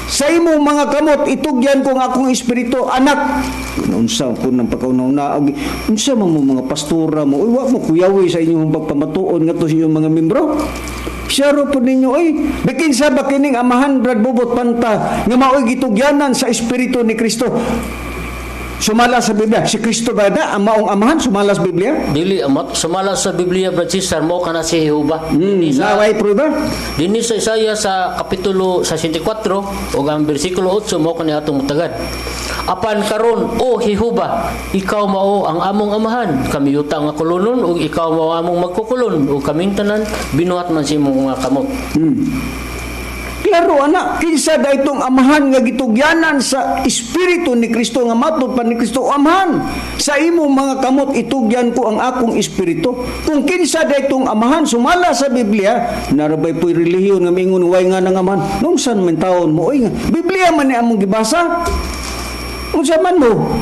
sa imong mga kamot itugyan ko ang akong espiritu, anak." Unsa po ng pagkauna-una, unsa man mo mga pastora mo, uy, wa mo kuyawi sa inyong pagpamatuon ngadto sa inyong mga membro. Siyaro po ninyo, ay, bikin sa ba kining Amahan, Brad Bobot Panta, nga maoy gitugyanan sa espiritu ni Kristo? Sumala sa Biblia, si Kristo ba da, ang maong Amahan, sumala sa Biblia? Dili amat sumala sa Biblia, Brad Cesar, mo kana si Jehova. Dinhi sa Naway prueba? Dinhi sa Isaiah sa kapitulo 64 ug ang bersikulo 8, mo kani atong mutagad. "Apan karon, o Jehova, ikaw mao ang among Amahan. Kami yuta nga kulunon ug ikaw mao among magkukulon ug kaming tanan binuhat man sa imong mga kamot." Klaro ana, kinsa da itong Amahan nga gitugyanan sa espiritu ni Kristo nga matod pa ni Kristo, "Amahan, sa imong mga kamot itugyan ko ang akong espiritu"? Kung kinsa da itong Amahan sumala sa Biblia, narabay po'y relihiyon nga mingon way nga nang Amahan. Nung san man taon mo oy nga Biblia man ni among gibasa. Unsa man mo?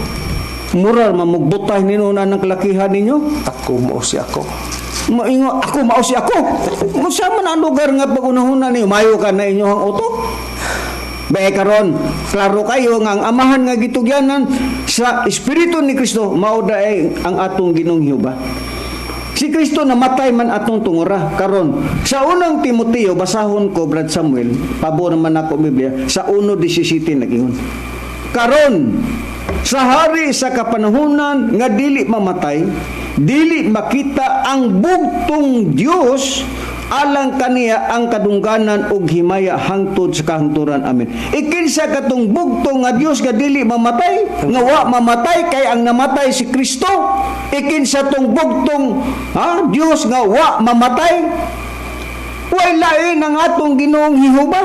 Moral mamugbutay nino na ng kalakihan ninyo? Ako mao si ako. Maingo, "Ako mao si ako." Unsa man ang lugar nga pagunahon ninyo, mayo ka na inyong utok. Bae karon, klaro kayo nga ang Amahan nga gitugyanan sa espiritu ni Kristo mao daay ang atong Ginoong Jehova. Si Kristo namatay man atong tungura karon. Sa Unang Timoteo, basahon ko, Brad Samuel, pabor naman ako Biblia, sa 1:17 nagingon. "Karon sa hari sa kapanahunan nga dili mamatay, dili makita, ang bugtong Dios, alang kaniya ang kadungganan ug himaya hangtod sa kahangturan. Amen." Ikinsa katong bugtong nga Dios nga dili mamatay, nga wa mamatay, kay ang namatay si Kristo? Ikinsa tong bugtong, ha, Dios nga wa mamatay? Way lain ang atong Ginoong Jehova.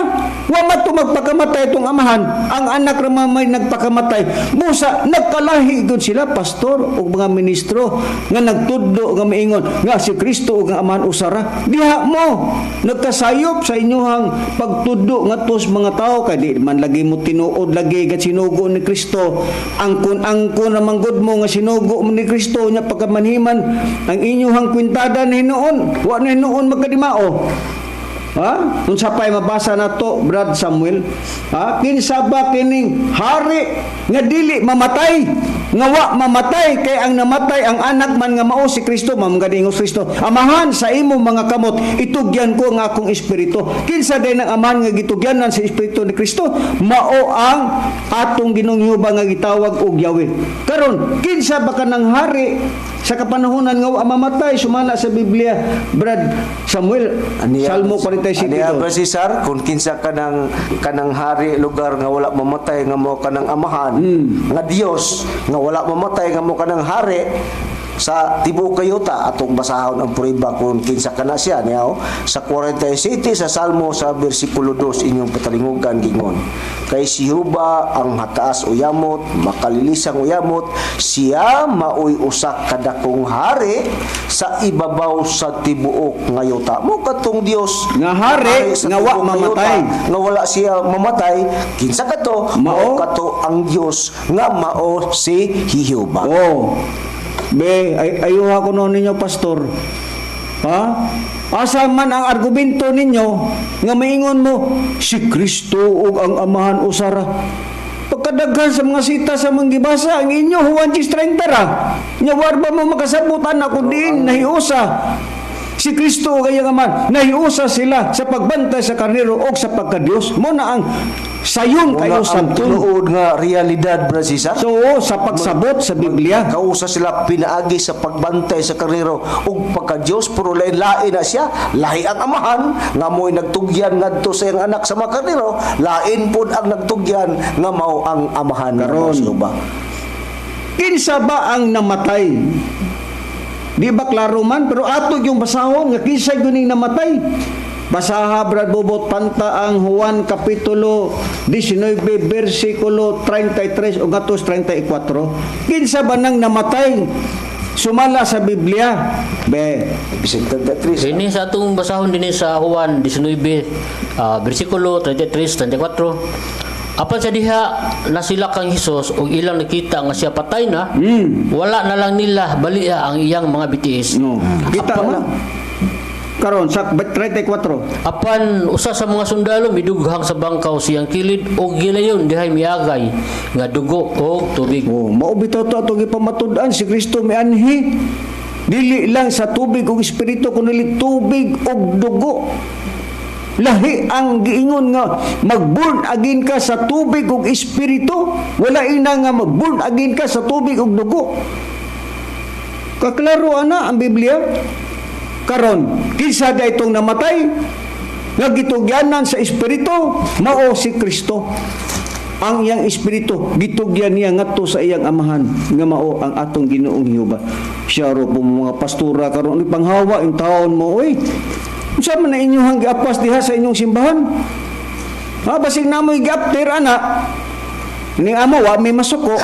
Wa man to magpakamatay itong Amahan. Ang anak ra man may nagpakamatay. Busa nagkalahi gud sila, pastor ug mga ministro nga nagtudlo nga miingon nga si Kristo ug ang Amahan usara. Diha mo nagkasayop sa inyong pagtudlo ngadto sa mga tao kay di man lagi mo tinuod lagi nga sinugo ni Kristo. Angkon-angkon naman gud mo nga sinugo mo ni Kristo nya pagkamanhiman ang inyong kwintada na hinuon, wa na hinuon magkadimao. Ha? Unsa pa'y mabasa na to, Brad Samuel? Ha? Kinsa ba kining hari nga dili mamatay? Nga wa mamatay kay ang namatay ang anak man nga mao si Kristo, mao man gani Kristo. "Amahan, sa imong mga kamot itugyan ko ang akong espiritu." Kinsa day ng Amahan nga gitugyanan sa espiritu ni Kristo? Mao ang atong Ginoong Jehova nga gitawag og Yahweh. Karon, kinsa ba kanang hari sa kapanahonan nga wa mamatay sumala sa Biblia, Brad Samuel? Salmo 47. Aniya ba, Cesar, kung kinsa kanang hari lugar nga wala mamatay nga mo kanang Amahan nga Dios nga wala mamatay nga mo kanang hari? Sa tibuok kayuta. Atong basahon ang prueba kung kinsa kana siya niya, oh. Sa 47 sa Salmo sa bersikulo 2, inyong patalingugan, gingon kay si Jehova ang hataas uyamot, makalilisang uyamot, siya maoy usa ka dakong hari sa ibabaw sa tibuok nga yuta. Mo katong Dios Nga hari, sa nga wa tibuok nga mamatay. yuta, nga wala siya mamatay. Kinsa kato? Mao? Mao kato ang Dios nga mao si Jehova. Oh. Be, ay ayuha ko noon ninyo, pastor. Ha? Asa man ang argumento ninyo nga maingon mo si Kristo ug ang Amahan usara? Pagkadaghan sa mga sita sa mga gibasa ang inyo Juan 10:30 ra. Nya war ba mo makasabot ana kung diin nahiusa si Kristo ug iyang Amahan? Nahiusa sila sa pagbantay sa karnero og sa pagkadiyos. Mo na ang sayon Muna kayo ang sabton. tinuod nga realidad, Brad Cesar. So sa pagsabot sa Biblia. Kausa sila pinaagi sa pagbantay sa karnero ug pagka-Dios, pero lain-lain na siya. Lahi ang Amahan nga mo'y nagtugyan ngadto sa iyang anak sa mga karnero, lain pud ang nagtugyan nga mao ang Amahan nga mao Karon. si Jehova. Kinsa ba ang namatay? Di ba klaro man? Pero ato yung basahon nga kinsa gyud ning namatay. Basaha, Brad Bobot Panta, ang Juan Kapitulo 19 versikulo 33 o ngadto 34. Kinsa ba nang namatay sumala sa Biblia? Be, Bisag 33. Ini sa atong basahon dinhi sa Juan 19 versikulo 33 34. Apan sa diha nasila kang Hesus ug ilang nakita nga siya patay na, wala na lang nila balia ang iyang mga bitiis. No. Kita man. Karon sa 34. Apan usa sa mga sundalo midughang sa bangkaw siyang kilid ug gilayon dihay miagay nga dugo og tubig. Oh, mao bitaw to atong ipamatud-an, si Kristo mianhi. Dili lang sa tubig ug espiritu kundi tubig ug dugo. Lahi ang giingon nga mag-born again ka sa tubig ug espiritu, wala ina nga mag-born again ka sa tubig ug dugo. Kaklaro ana ang Biblia. Karon, kinsa da itong namatay nga gitugyanan sa espiritu? Mao si Kristo. Ang iyang espiritu gitugyan niya ngadto sa iyang Amahan nga mao ang atong Ginoong Jehova. Siya ro po mga pastora karon ni panghawa in taon mo, oy. Unsa man na inyong giapas diha sa inyong simbahan? Ha, basig namoy giapter ana. Ni amo wa may masuko.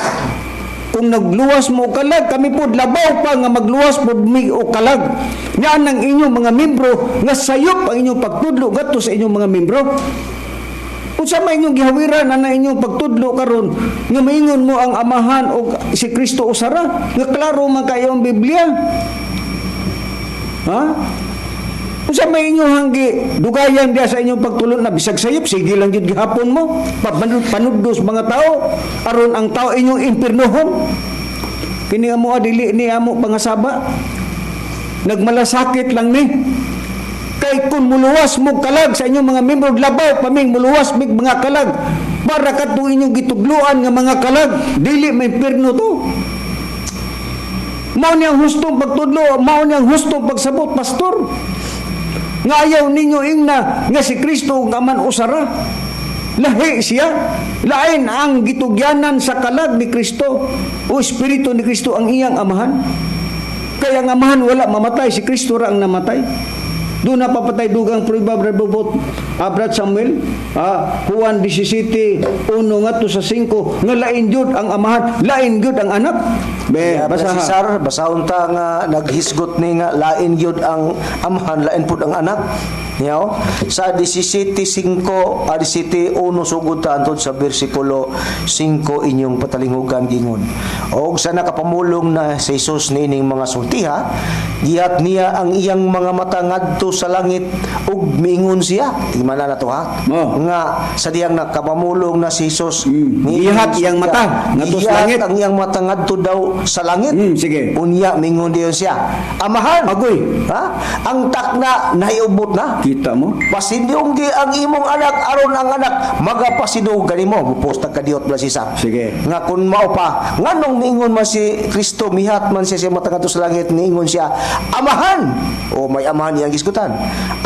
Kung nagluwas mo og kalag, kami pod labaw pa nga magluwas pod mi og kalag. Nya ang inyong mga membro nga sayop ang inyong pagtudlo ngadto sa inyong mga membro. Unsa may inyong gihawiran ana inyong pagtudlo karon nga maingon mo ang Amahan og si Kristo usara nga klaro man kayo ang Biblia? Ha? Unsa may inyong hanggi dugayan diya sa inyong pagtulon na bisag sayop sige lang gyud gihapon mo panudlos mga tao aron ang tao inyong impiernohon? Kini amo dili ni amo pangasaba, nagmalasakit lang ni kay kung muluwas mo kalag sa inyong mga membro, labaw paming muluwas mig mga kalag para kadtong inyong gitudloan nga mga kalag dili may impierno to. Mao niyang hustong pagtudlo, mao niyang hustong pagsabot, pastor. Nga ayaw ninyo ingna nga si Kristo nga man usara. Lahi siya. Lain ang gitugyanan sa kalag ni Kristo o espiritu ni Kristo ang iyang Amahan. Kaya ang Amahan wala mamatay, si Kristo ra ang namatay. Doon na papatay dugang prueba, Brad Bobot, Brad Samuel, Juan 17, 1 ngadto sa 5, nga lain jud ang Amahan, lain jud ang Anak. Be, Yeah, Brad basaha. Cesar, basahon ta nga naghisgot ni nga lain gyud ang Amahan, lain pud ang Anak. Niyaw, sa 17:5, 17:1 sugod ta antod sa bersikulo 5, inyong patalinghugan, gingon. Og sa nakapamulong na si Jesus niining mga sultiha, gihat niya ang iyang mga mata ngadto sa langit ug miingon siya. Tingnan na to ha. Oh. Nga sa diyang nakapamulong na si Jesus, Gihat iyang mata ngadto sa gihat langit. Ang iyang mata ngadto daw sa langit. Sige. Unya mingon diyon siya. Amahan. Agoy. Ha? Ang takna nahiubot na. Kita mo? Pasidunggi ang imong anak aron ang anak magapasidung kanimo. Muposta ka diot bla sisa. Sige. Nga kun mao pa, nganong miingon man si Kristo, mihat man siya sa mata ngadto sa langit, niingon siya, Amahan. O may Amahan iyang gisgutan.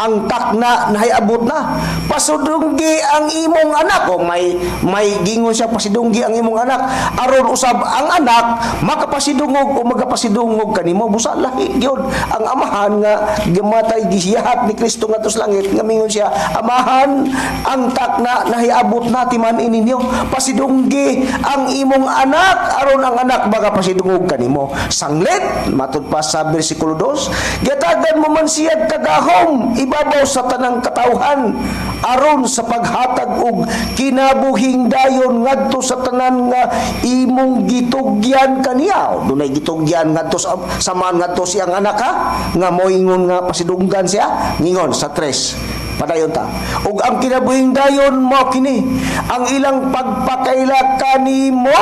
Ang takna nahiabot na. Ama, pasidunggi ang imong anak. O may gingon siya, pasidunggi ang imong anak aron usab ang anak makapasidungog o magapasidungog kanimo. Busa lahi gyud ang Amahan nga gimatay, gihiyahat ni Kristo ngadto sa langit, nga mingon siya, "Amahan, ang takna nahiabot na, timan-i ninyo, pasidunggi ang imong anak aron ang anak makapasidungog kanimo." Sanglit, matud pa sa bersikulo 2, gitagan mo man siya kagahom ibabaw sa tanang katawhan aron sa paghatag og kinabuhing dayon ngadto sa tanan nga imong gitugyan kaniya. Dunay gitugyan ngadto sa saman ngadto siyang anak, ha, nga moingon nga pasidunggan siya. Ngingon sa 3, padayon ta, ug ang kinabuhing dayon mao kini, ang ilang pagpakaila kanimo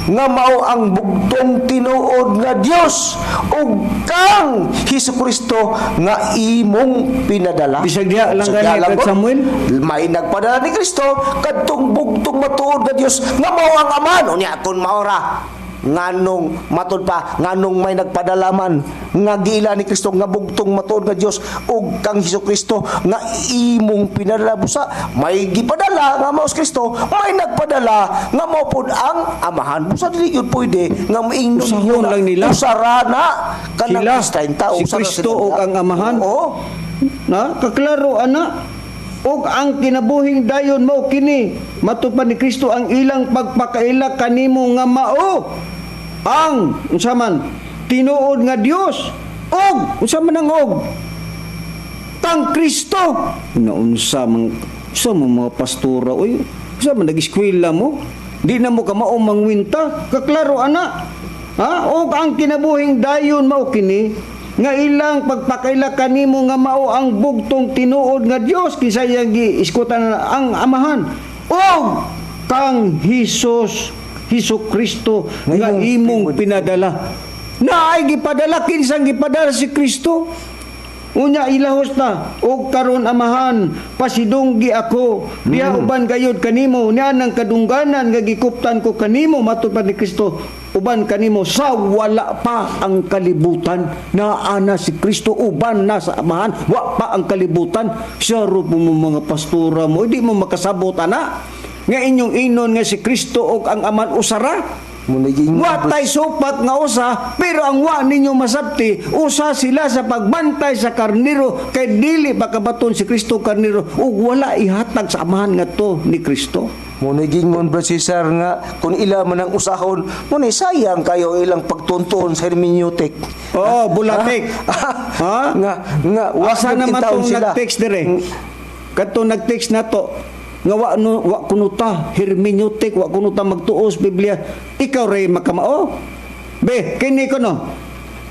nga mao ang bugtong tinuod nga Dios ug kang Hesus Kristo nga imong pinadala. Bisag diha lang Bisag diha gani, lang Brad ko. Samuel. May nagpadala ni Kristo kadtong bugtong matuod nga Dios nga mao ang Amahan. Unya kon maora, nganong matud pa, nganong may nagpadala man nga giila ni Kristo nga bugtong matuod nga Dios ug kang Hesus Kristo nga imong pinadala? Busa may gipadala nga mao si Kristo, may nagpadala nga mao pud ang Amahan. Busa dili gyud pwede nga moingnon Usahon nga lang nila. Usara na kanang Sila, 30, si usara Kristo sila. ug ang Amahan. Oo. Na kaklaro ana, ug ang kinabuhing dayon mao kini, matud pa ni Kristo, ang ilang pagpakaila kanimo nga mao ang unsa man tinuod nga Dios og unsa man ang og kang Kristo. Naunsa man sa mo mga pastora, oy, unsa man nag-eskwela mo, di na mo kamao mangwinta? Kaklaro ana, ha. Og ang kinabuhing dayon mao kini, nga ilang pagpakaila kanimo nga mao ang bugtong tinuod nga Dios, kinsa iyang giiskutan ang Amahan, og kang Hesus Hesus Kristo nga imong pinadala. Na ay gipadala, kinsang gipadala? Si Kristo. Unya ilahos na, og karon, Amahan, pasidunggi ako diha uban gayud kanimo niya nang kadungganan nga gikuptan ko kanimo, matud pa ni Kristo, uban kanimo sa wala pa ang kalibutan. Na ana si Kristo uban na sa Amahan, wa pa ang kalibutan. Siya ro po mo mga pastora mo, hindi mo makasabot ana nga inyong inon nga si Kristo og ang Amahan usara. Muniging Wa tay supat nga usa, pero ang wa ninyo masabti, usa sila sa pagbantay sa karniro, kay dili pa kabaton si Kristo karniro ug wala ihatag sa Amahan ngadto ni Kristo. Muniging Brad Cesar, nga kung ila man ang usahon, muna sayang kayo ilang pagtunton sa hermeneutic. Oh, bulatik. Ha? Nga wa Asa gyud naman intawon tong sila. nag-text dire? Kadto nag-text nato nga wa no, wa kuno ta hermeneutic, wa kuno ta magtuos Biblia. Ikaw ray makamao. Be, kini ko no.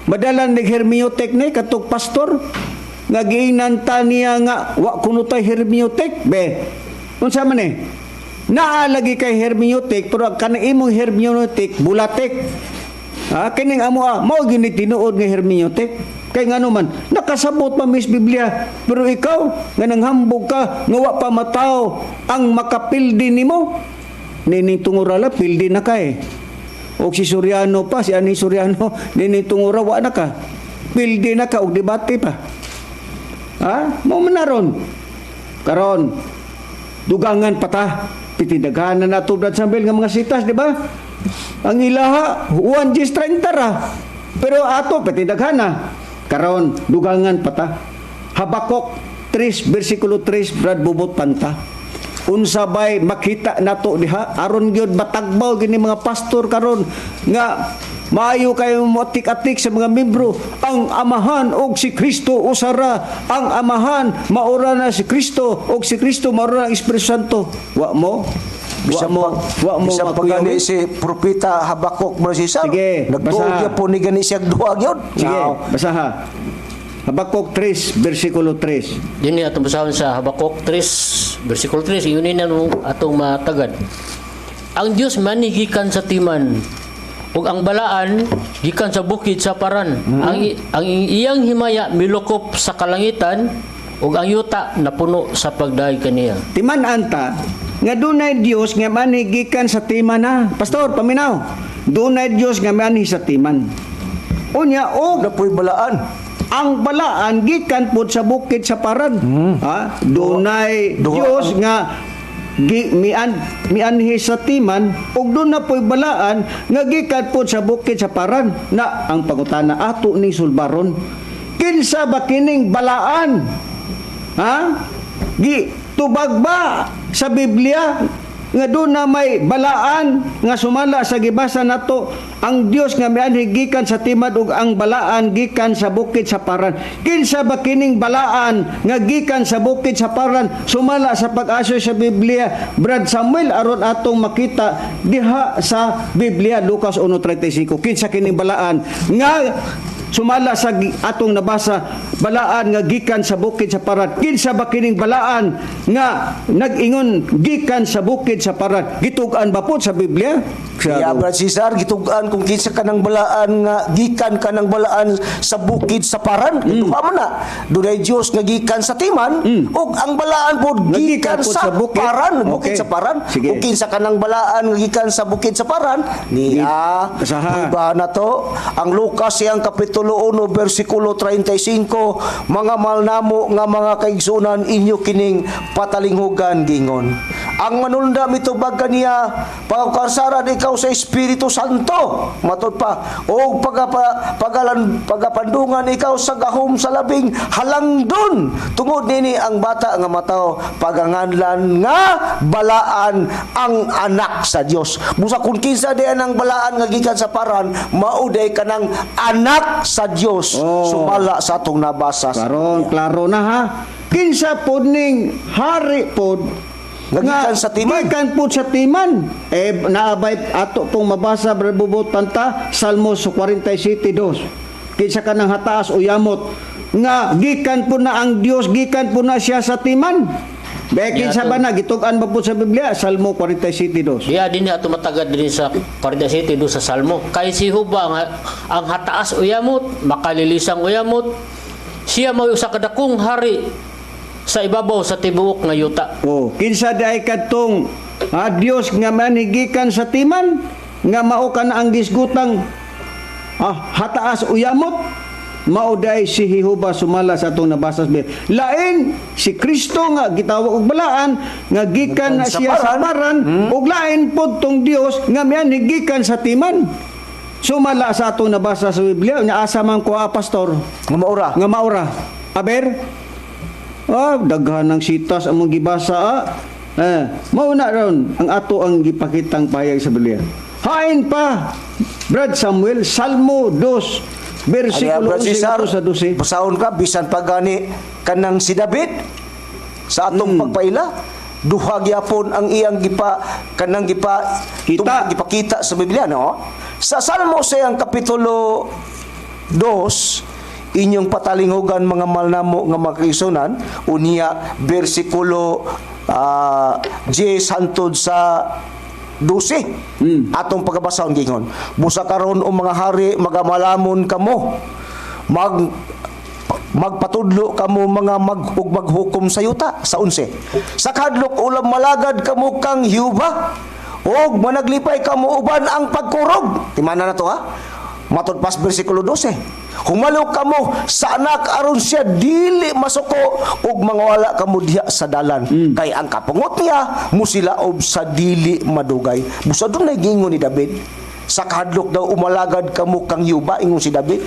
Madalan nig hermeneutic ni katong pastor nga giingnan ta niya nga wa kuno ta hermeneutic. Be. Unsa man eh? Naa lagi kay hermeneutic, pero ang kanang imong hermeneutic bulatik. Ha, kining amo ah, mao gini tinuod nga hermeneutic. Kay ngano man, nakasabot pa mis Biblia, pero ikaw nga nanghambog ka nga wa pa mataw ang makapildi nimo. Nining tungurala pildi na ka eh. Og si Soriano pa, si Aning Soriano, nining tungura wa na ka. Pildi na ka og debate pa. Ha? Mao man na ron. Karon, dugangan pa ta. Pitidaghanan na to, Brad Samuel, nga mga sitas, di ba? Ang ilaha, 1 Gs 30 ra. Pero ato, pitidaghan. Karon, dugangan pa ta. Habakuk 3, versikulo 3, Brad Bubot Panta. Unsa bay makita nato diha aron gyud matagbaw gini mga pastor karon nga maayo kayo mo atik-atik sa mga membro, ang Amahan og si Kristo usara, ang Amahan maura na si Kristo og si Kristo maura ang Espiritu Santo? Wa mo wa Bisan mo wa mo bisan pa makuyaw. gani si Propeta Habakuk, Brad Cesar. Sige, nagtuo basa. gyapon ni gani siya duha gyud. Sige, Now, basaha. Habakuk 3 versikulo 3. Dini atong basahon sa Habakuk 3 versikulo 3, yun na nung atong matagad. Ang Dios manigikan sa Timan ug ang Balaan gikan sa bukid sa Paran. Ang iyang himaya milukop sa kalangitan ug ang yuta napuno sa pagdayeg kaniya. Timan anta nga dunay Dios nga manigikan sa Timan na. Pastor, paminaw. Dunay Dios nga manhi sa Timan. Unya og Na po'y balaan. Ang balaan gikan pod sa bukid sa Paran. Ha? Dunay Duha Dios nga gi, mian mianhi sa Timan ug duna po'y balaan nga gikan pod sa bukid sa Paran. Na ang pangutana ato ni sulbaron. Kinsa ba kining balaan? Ha? Gi tubag ba sa Biblia nga duna may balaan nga sumala sa gibasa nato ang Dios nga mianhi gikan sa Timan ug ang balaan gikan sa bukid sa Paran? Kinsa ba kining balaan nga gikan sa bukid sa Paran sumala sa pag-asoy sa Biblia, Brad Samuel, aron atong makita diha sa Biblia, Lucas 1:35? Kinsa kining balaan nga sumala sa atong nabasa, balaan nga gikan sa bukid sa Paran? Kinsa ba kining balaan nga nag-ingon gikan sa bukid sa Paran? Gitug-an ba po sa Biblia? Kaya Brad Cesar, gitug-an kung kinsa ka ng balaan nga gikan ka ng balaan sa bukid sa Paran. Duha man na. Dunay Dios nga gikan sa Timan ug ang balaan pod Nga gikan gikan pod sa, sa bukid. Paran, bukid sa Paran. Sige. Ug kinsa ka ng balaan nga gikan sa bukid sa Paran, niya Saha. prueba na to. Ang Lucas siyang kapitulo 1 bersikulo 35, "Mga mahal namo nga mga kaigsunan, inyo kining patalinghugan," gingon. Ang manunda mitubag kaniya, "Pagkasaran ikaw sa Espiritu Santo." Matod pa, "Og pagapandungan ikaw sa gahom sa labing halangdon. Tungod nini ang bata nga matawo paganganlan nga balaan, ang anak sa Dios." Busa kung kinsa diyan ang balaan nga gikan sa Paran, mao day kanang anak sa Dios sumala sa atong nabasa. Karon klaro na, ha. Kinsa pod ning hari pod Nga gikan sa Timan? Gikan pod sa Timan. Eh naabay ato pong mabasa, Brad Bubot Panta, Salmos 47:2. Kinsa ka ng hataas o yamot nga gikan po na ang Dios, gikan po na siya sa Timan. Be kinsa ba na gitug-an ba po sa Biblia, Salmo 47:2? Diya din ato matagad din sa 47 do sa Salmo. Kay si Huba ang hataas uyamot, makalilisang uyamot, siya mao usa ka dakong hari sa ibabaw sa tibuok nga yuta. Oh, kinsa diay kadtong Dios nga manhigikan sa Timan nga mao ka na ang gisgutang hataas uyamot? Mao diay si Jehova sumala sa atong nabasa sa Biblia. Lain si Kristo nga gitawag og balaan nga gikan na Sa siya sa Paran. Paran ug lain pod tong Dios nga mianhi gikan sa Timan. Sumala sa atong nabasa sa Biblia, nya asa man ko, pastor? Nga maura. Nga maura. Aber daghan ng sitas among gibasa. Eh, mao na ron ang ato ang gipakitang pahayag sa Biblia. Hain pa, Brad Samuel, Salmo 2, bersikulo Brad 11 Cesar, sa 12. basahon ka, bisan pa gani kanang si David sa atong pagpaila, duha gyapon ang iyang gipa kanang gipa Kita. Gipakita sa Biblia, no? Sa Salmo siyang kapitulo 2, inyong patalinghugan, mga mahal namo nga mga kaigsunan, unya bersikulo 10 hantod sa 12. Atong pagabasahon, gingon, "Busa karon, o mga hari, magamalamon kamo. Magpatudlo kamo mga mag ug maghukom sa yuta." Sa 11, "Sa kadlok ulam malagad kamo kang Jehova ug managlipay kamo uban ang pagkurog." Timana na to, ha. Matod pas bersikulo 12, "Humalok kamo sa anak aron siya dili masuko ug mangawala kamo diha sa dalan, kay ang kapungot niya musilaob sa dili madugay." Busa dunay gingon ni David, sa kahadlok daw umalagad kamo kang Jehova, ingon si David,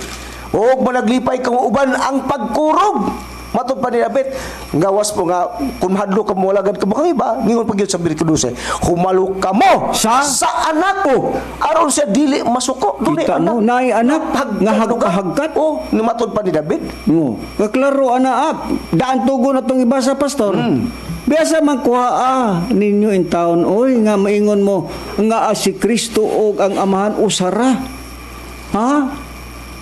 ug managlipay kamo uban ang pagkurog. Matod pa ni David, gawas po nga kung mahadlok kamo, alagad kamo kang iba, ningon pa gyud sa bersikulo 12, "Humalok kamo Sa? Sa anak ko aron siya dili masuko." Dunay Kita mo, naay anak nga hagkahagkat. Oh, nimatod pa ni David. No. Kaklaro ana, daan tugo na tong ibasa, pastor. Biyasa man kuha ninyo in town, oy, nga maingon mo nga si Kristo og ang Amahan usara. Ha?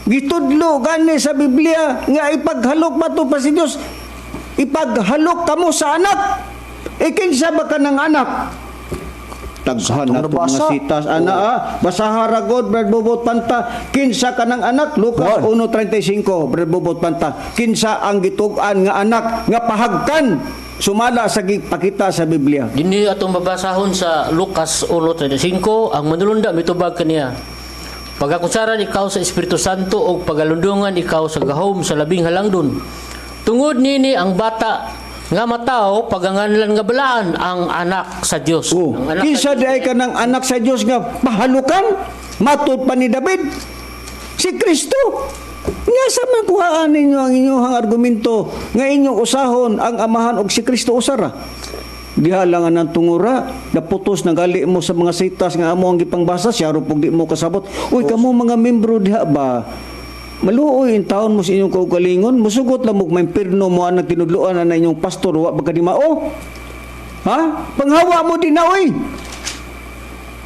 Gitudlo gani sa Biblia nga ipaghalok ba to pa si Dios? Ipaghalok kamo sa anak. E kinsa ba ka ng anak? Daghan na Atong to mga nabasa. sitas ana. Basaha ra god, Brad Bobot Panta, kinsa ka ng anak? Lucas Juan. 1:35. Brad Bobot Panta, kinsa ang gitug-an nga anak nga pahagkan sumala sa gipakita sa Biblia? Dinhi atong mabasahon sa Lucas 1:35, ang manulunda mitubag kaniya. Pagakusaran ikaw sa Espiritu Santo ug pagalundungan ikaw sa gahom sa labing halangdon. Tungod nini ang bata nga matawo paganganlan nga balaan, ang anak sa Dios. Oh, Ang anak sa kinsa Dios. di ay kanang anak sa Dios nga pahalukan? Matud pa ni David. Si Kristo. Nga sa makuhaan ninyo ang inyong argumento nga inyong usahon ang amahan og si Kristo usara? Diha lang ang tungura, naputos na gali mo sa mga sitas nga amo ang gipangbasa, siya ro pug di mo kasabot. Uy, kamo mga membro diha ba? Maluoy in taon mo sa inyong kaugalingon, musugot lang mo may impirno mo ang tinudloan na inyong pastor, wa ba ka di mao? Ha? Panghawa mo din na, oy.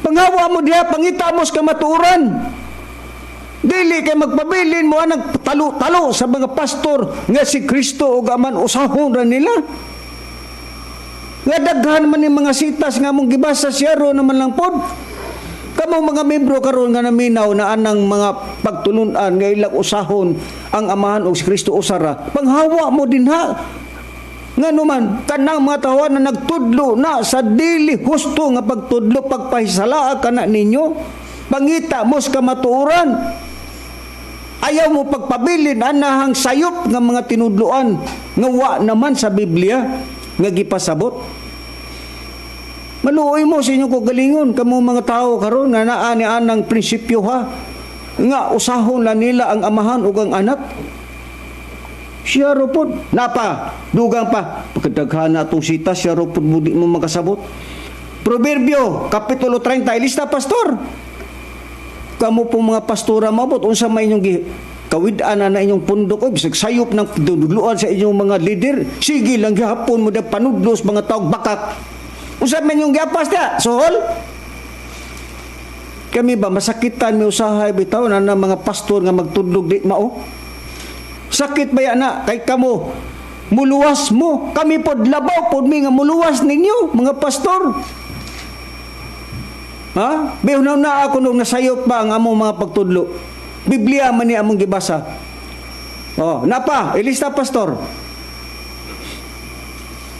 Panghawa mo diha, pangita mo sa kamatuoran. Dili kay magpabilin mo anang talo-talo sa mga pastor nga si Kristo ug aman usahon ra nila. Nga daghan man yung mga sitas nga mong gibasa siya ro naman lang pod. Kamo mga membro karon nga naminaw na anang mga pagtulunan nga ilang usahon ang amahan og si Kristo usara. Panghawa mo din ha. Nga naman, kanang mga tawa na nagtudlo na sa dili husto nga pagtudlo, pagpahisalaa kana ninyo, pangita mo sa kamatuoran. Ayaw mo pagpabilin anahang sayop nga mga tinudloan nga wa naman sa Biblia nga gipasabot. Maluoy mo sa inyong kagalingon kamo mga tao karon nga naa ni anang prinsipyo ha nga usahon na nila ang amahan ug ang anak. Siya ro pod napa dugang pa pagkadaghan na atong sita, siya ro pod budi mo makasabot. Proverbio kapitulo 30, ilista, pastor. Kamo po mga pastora mabot unsa may inyong kawid-an na na inyong pundok, oy, bisag sayop ng dudluan sa inyong mga leader, sige lang gihapon mo da panudlos mga taog bakak. Unsa man inyong giapas da sohol? Kami ba masakitan mi usahay bitaw na na mga pastor nga magtudlog di mao? Sakit ba yan na kay kamo muluwas mo, kami pod labaw pod mi nga muluwas ninyo mga pastor. Ha? Bihunaw na ako nung nasayop pa ang among mga pagtudlo. Biblia man ni among gibasa. Oh, napa, ilista, pastor.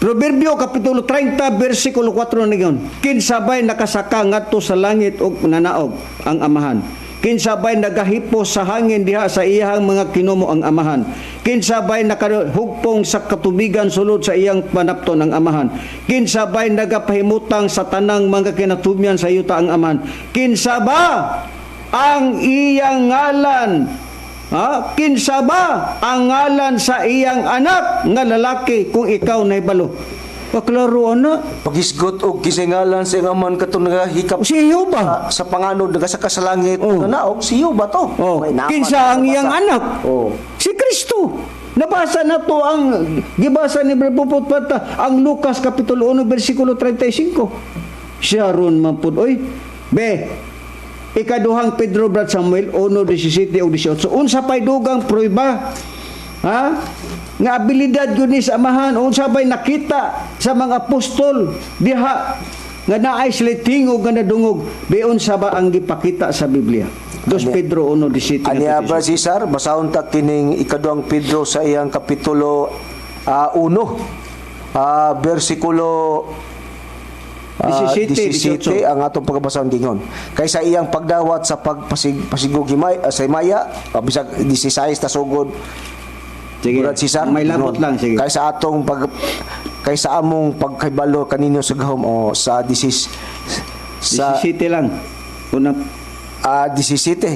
Proverbio kapitulo 30 versikulo 4 na yun. Kinsa bay nakasaka ngadto sa langit og nanaog? Ang amahan. Kinsa bay nagahipos sa hangin diha sa iyang mga kinumo? Ang amahan. Kinsa bay nakahugpong sa katubigan sulod sa iyang panapton? Ang amahan. Kinsa bay nagapahimutang sa tanang mga kinatubyan sa yuta? Ang amahan. Kinsa ba ang iyang ngalan? Ha? Kinsa ba ang ngalan sa iyang anak nga lalaki kung ikaw nahibalo? Paklaro ana. Paghisgot og kisingalan sa iyang amahan katong nagahikap Si Jehovah. Sa panganod nagasaka sa langit. Oh. Nanaog si Jehovah to. Oh, May naman kinsa ang nabasa. iyang anak? Oh. Si Kristo. Nabasa na to ang gibasa ni Brother Puput Pata ang Lucas kapitulo 1 versikulo 35. Siya ron man pud oy. Be, ikaduhang Pedro, Brad Samuel, 1:17 ug 18. Unsa pay dugang prueba? Ha? Nga abilidad gyud ni sa amahan, unsa bay nakita sa mga apostol diha nga naay sila tingog nga nadungog, be unsa ba ang gipakita sa Biblia? 2 Pedro 1:17 Aniya ngadto ba, Cesar, basahon ta kining ikaduhang Pedro sa iyang kapitulo 1 versikulo 17, 17 ang atong pagkabasahon gingon. Kay sa iyang pagdawat sa pagpasig pasigog himay sa himaya, bisag 16 ta sugod. Sige, Brad Cesar, may labot gingon. lang, sige. Kay sa atong pag kay sa among pagkahibalo kaninyo sa gahom o sa 16 sa 17 lang. Una, 17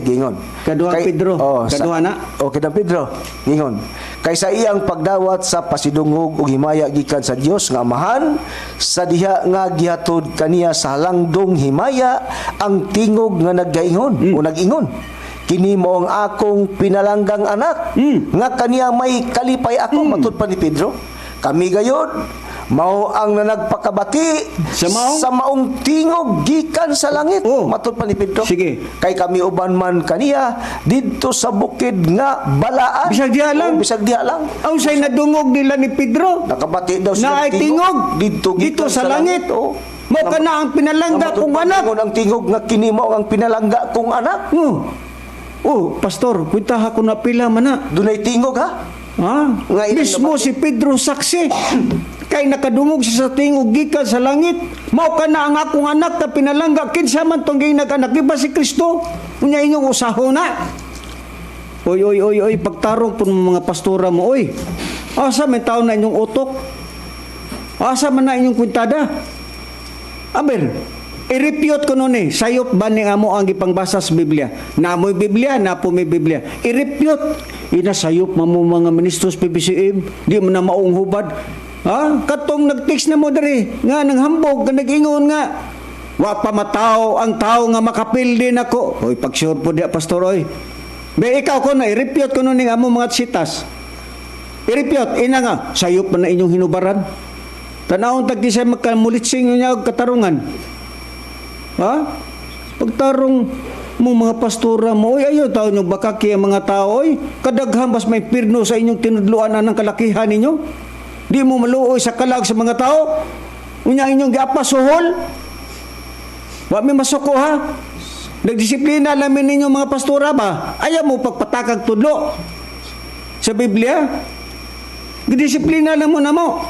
gingon. Kaduha Pedro. Oh, Kaduha na. O kadang Pedro gingon. Kay sa iyang pagdawat sa pasidungog ug himaya gikan sa Dios nga Amahan sa diha nga gihatod kaniya sa halangdong himaya ang tingog nga naggaingon o nag-ingon. "Kini mo ang akong pinalanggang anak nga kaniya may kalipay ako," matud pa ni Pedro. Kami gayod mao ang nanagpakabati Sa maong? Sa maong tingog gikan sa langit. Oh. Matud pa ni Pedro. Sige. Kay kami uban man kaniya didto sa bukid nga balaan. Bisag diha lang. Oh, bisag diha lang. Ang say nadungog nila ni Pedro. Nakabati daw Na sila ay tingog didto dito gikan sa langit. Oh. Mao kana ang pinalangga Matud kong pa anak. ingon ang tingog nga kini mao ang pinalangga kong anak. Oh. Oh, pastor, kwentaha ko na pila man na. Dunay tingog ha. Ha? Nga ilang Mismo nabati. si Pedro saksi. Kay nakadungog siya sa tingog gikan sa langit. Mao kana ang akong anak ka pinalangga. Kinsa man tong giinag anak, di ba si Kristo? Unya inyong usahon na. Oy, oy, oy, oy, pagtarong po ng mga pastora mo, oy. Asa may tao na inyong utok? Asa man na inyong kwintada? Aber, i-refute ko nun eh. Sayop ba ni amo ang gipangbasa sa Biblia? Namoy Biblia, napo may Biblia. I-refute. Ina sayop mo mga ministros PBCM. Di mo na maong hubad. Ha? Katong nag-text na mo diri nga nanghambog, nga nag-ingon nga wa pa matao ang tao nga makapildi nako. Oy, pag-sure po diya, pastor, oy. Be, ikaw ko na, i-refute ko nun ning amo mga sitas. I-refute, ina nga, sayop man na inyong hinubaran. Tanawon tag kisay magkamulitsing niya og katarungan. Ha? Pagtarong mo mga pastora mo, oy, ayaw tao nyo bakaki ang mga tao, oy. Kadaghan bas may pirno sa inyong tinudluan anang kalakihan ninyo. Di mo maluoy sa kalag sa mga tao. Unya inyong giapasuhol. Wa mi masuko ha. Nagdisiplina lamin ninyo mga pastora ba? Ayaw mo pagpatakag tudlo sa Biblia. Gidisiplina lang mo na mo.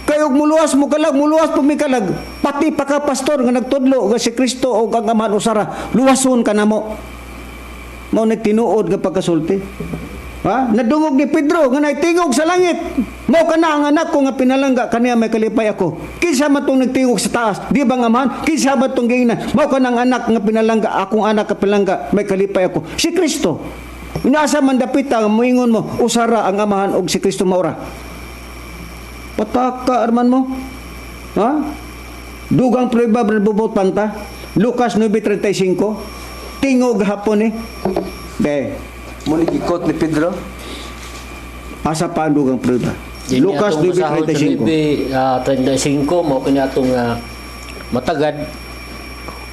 Kay og muluwas mo kalag, muluwas po mi kalag. Pati pa ka pastor nga nagtudlo nga si Kristo o ang Amahan usara, luwason ka namo. Mao ni tinuod nga pagkasulti. Ha? Nadungog ni Pedro nga naitingog sa langit. Mao kana ang anak ko nga pinalangga, kaniya may kalipay ako. Kinsa man tong nagtingog sa taas? Di ba nga Amahan? Kinsa man tong giingnan? Mao kana ang anak nga pinalangga, akong anak nga pinalangga, may kalipay ako. Si Kristo. Inaasa man dapita nga moingon mo, usara ang Amahan og si Kristo maura. Pataka arman mo. Ha? Dugang prueba bubot panta. Lucas 9:35. Tingog hapon eh. Be. Muni gikot ni Pedro. Asa pa ang dugang prueba? Din Lucas atong basahon sa 9:35. 9:35 mao kini atong matagad.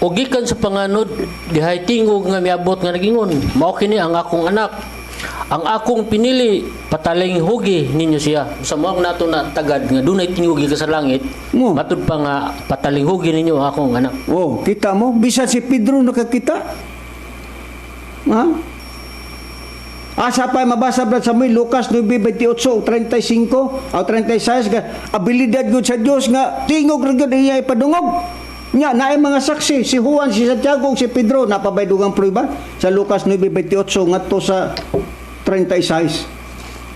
Og gikan sa panganod dihay tingog nga miabot nga nagingon, mao kini ang akong anak, ang akong pinili, pataling hugi ninyo siya. Sa mao nato na tagad nga dunay tingog gikan sa langit, Mo. matud pa nga pataling hugi ninyo ang akong anak. Oh, kita mo, bisan si Pedro nakakita. Ha? Asa pa mabasa brad sa may Lucas 9:28 35 o 36 ga abilidad gud sa Dios nga tingog ra gyud iya ipadungog. Nya naay mga saksi si Juan, si Santiago, si Pedro. Napabay dugang prueba sa Lucas 9:28 ngadto sa 36.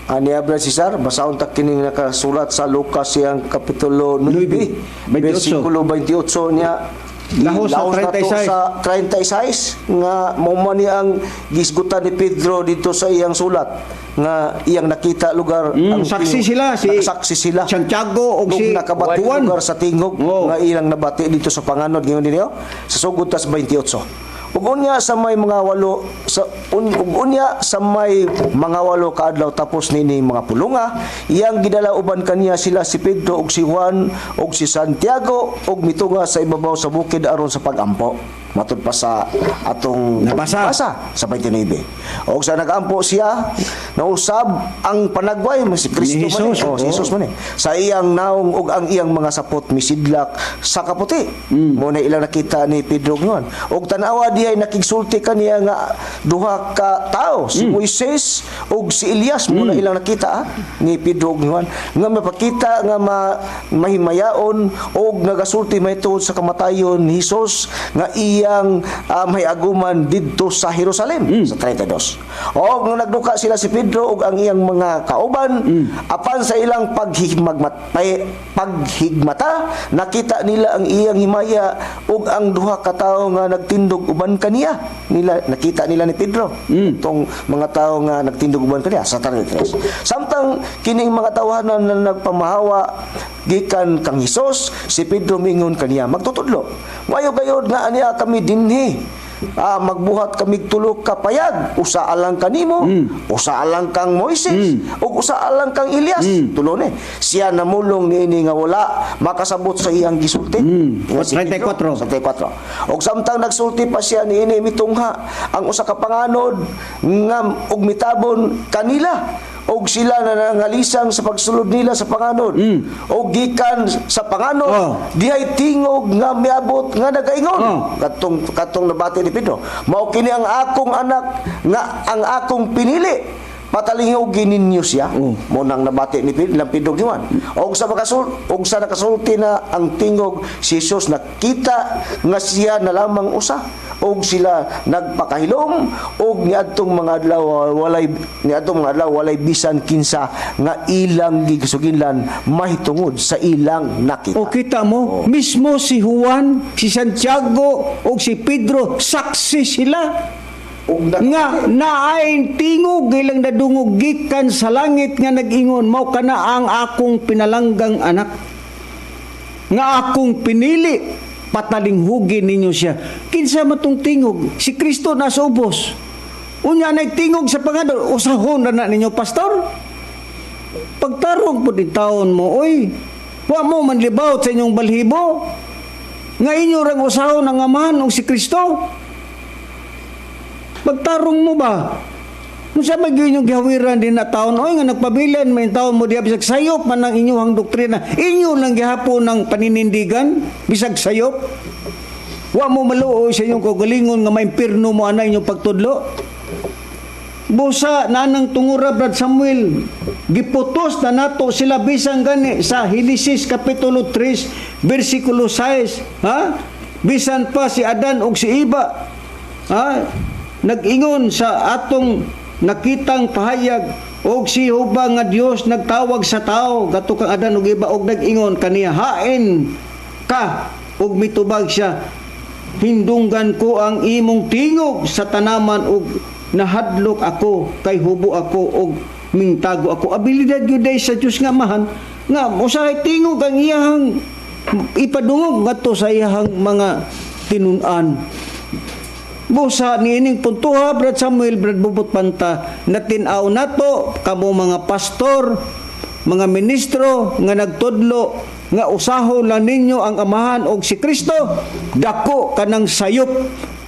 Aniya Brad Cesar, basahon ta kining nakasulat sa Lucas siyang kapitulo 9, 28. versikulo 28 niya. Lahos sa nato 36. sa 36 nga mao man ni ang gisgutan ni Pedro dito sa iyang sulat nga iyang nakita lugar ang saksi tingog. sila si Nakasaksi sila Santiago og Ug si nakabati Juan. lugar sa tingog Oo. nga ilang nabati dito sa panganod ngayon ninyo sa sugod tas 28. Ug unya sa may mga walo sa ug unya sa may mga 8 ka adlaw tapos niini mga pulunga, iyang gidala uban kaniya sila si Pedro ug si Juan ug si Santiago ug mitunga sa ibabaw sa bukid aron sa pagampo. Matud pa sa atong Nabasa. nabasa sa 29. Og sa nagampo siya, nausab ang panagway mo si Kristo Ni man eh. Jesus, Oh, si oo. Jesus man eh. Sa iyang naong ug ang iyang mga sapot misidlak sa kaputi. Mo na ilang nakita ni Pedro ngon. Og tan-awa diay nakigsulti kaniya nga duha ka tawo, si Moises ug si Elias. Mo na ilang nakita ni Pedro ug Juan nga mapakita nga mahimayaon og nagasulti mahitungod sa kamatayon ni Hesus nga iyang mahiaguman didto sa Jerusalem sa 32. Og nung nagduka sila si Pedro ug ang iyang mga kauban, apan sa ilang paghigmata nakita nila ang iyang himaya ug ang duha ka tawo nga nagtindog uban kaniya. Nila nakita nila ni Pedro tong mga tawo nga nagtindog uban kaniya sa 33. Samtang kining mga tawhanan na nagpamahawa gikan kang Hesus, si Pedro mingon kaniya, magtutudlo, mayo gayod nga aniya kami dinhi. Magbuhat kami tulo ka payag, usa alang kanimo, usa alang kang Moises, ug usa alang kang Elias. Tulo ni. Siya namulong niini nga wala makasabot sa iyang gisulti. Nga si Pedro, 34. sa 34. Og samtang nagsulti pa siya niini, mitungha ang usa ka panganod nga og mitabon kanila, og sila na nangalisang sa pagsulod nila sa panganod. Og gikan sa panganod, dihay tingog nga miabot nga nagaingon. Katong nabati ni Pedro, mao kini ang akong anak nga ang akong pinili, Patalinghugi ninyo siya. Oh. Mo nang nabati ni Pedro, Pedro Juan. Og sa makasul og sa nakasulti na ang tingog si Jesus, nakita nga siya na lamang usa, og sila nagpakahilom, og niadtong mga adlaw walay bisan kinsa nga ilang gisuginlan mahitungod sa ilang nakita. O kita mo, mismo si Juan, si Santiago o si Pedro, saksi sila Og nga naay tingog ilang nadungog gikan sa langit nga nag-ingon, "Mao kana ang akong pinalanggang anak nga akong pinili, patalinghugi ninyo siya." Kinsa man tong tingog? Si Kristo nasa ubos, unya nay tingog sa pangadol, usahon na na ninyo, pastor. Pagtarong po din taon mo, oy, wa mo manlibawt sa inyong balhibo nga inyo rang usahon ang Amahan og si Kristo. Pagtarong mo ba? Kung sa mag inyong gihawiran din na taon, oy, nga nagpabilin, may taon mo diya, bisag sayop man ang inyong doktrina. Inyo lang gihapon ng paninindigan, bisag sayop. Wa mo maluoy sa inyong kaugalingon nga maimpirno mo ana inyong pagtudlo. Busa nanang tungura, Brad Samuel, giputos na nato sila bisan gani sa Henesis kapitulo 3 versikulo 6, ha? Bisan pa si Adan ug si Eva, ha, nag-ingon sa atong nakitang pahayag, og si Jehova nga Dios nagtawag sa tao gato kang Adan ug Eva og nag-ingon kaniya, "Hain ka?" Ug mitubag siya, "Hindunggan ko ang imong tingog sa tanaman ug nahadlok ako kay hubo ako ug mingtago ako." Abilidad gyud day sa Dios nga Amahan nga usahay tingog ang iyahang ipadungog ngadto sa iyahang mga tinun-an. Busa niining puntuha, Brad Samuel, Brad Bubot Panta, na tin-aw nato kamo mga pastor, mga ministro nga nagtudlo nga usahon lang ninyo ang Amahan og si Kristo, dako kanang sayop,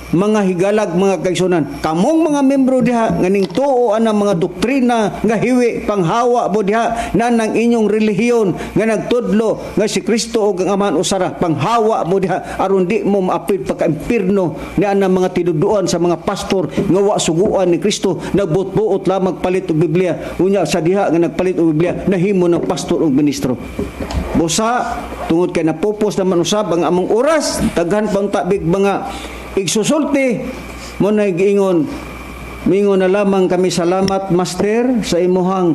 mga higalag, mga kaigsunan. Kamong mga membro diha nga ning tuo ang mga doktrina nga hiwi, panghawa mo diha na nang inyong relihiyon nga nagtudlo nga si Kristo ug ang Amahan usara, panghawa mo diha aron di mo maapid pagka-impirno ni anang mga tinuduan sa mga pastor nga wa suguan ni Kristo, nagbuot-buot lamang palit og Biblia. Unya sa diha nga nagpalit og Biblia, nahimo ng pastor ug ministro. Busa tungod kay napupos naman usab ang among oras, daghan pa unta big mga igsusulti mo na giingon, mingon na lamang kami, salamat, Master, sa imuhang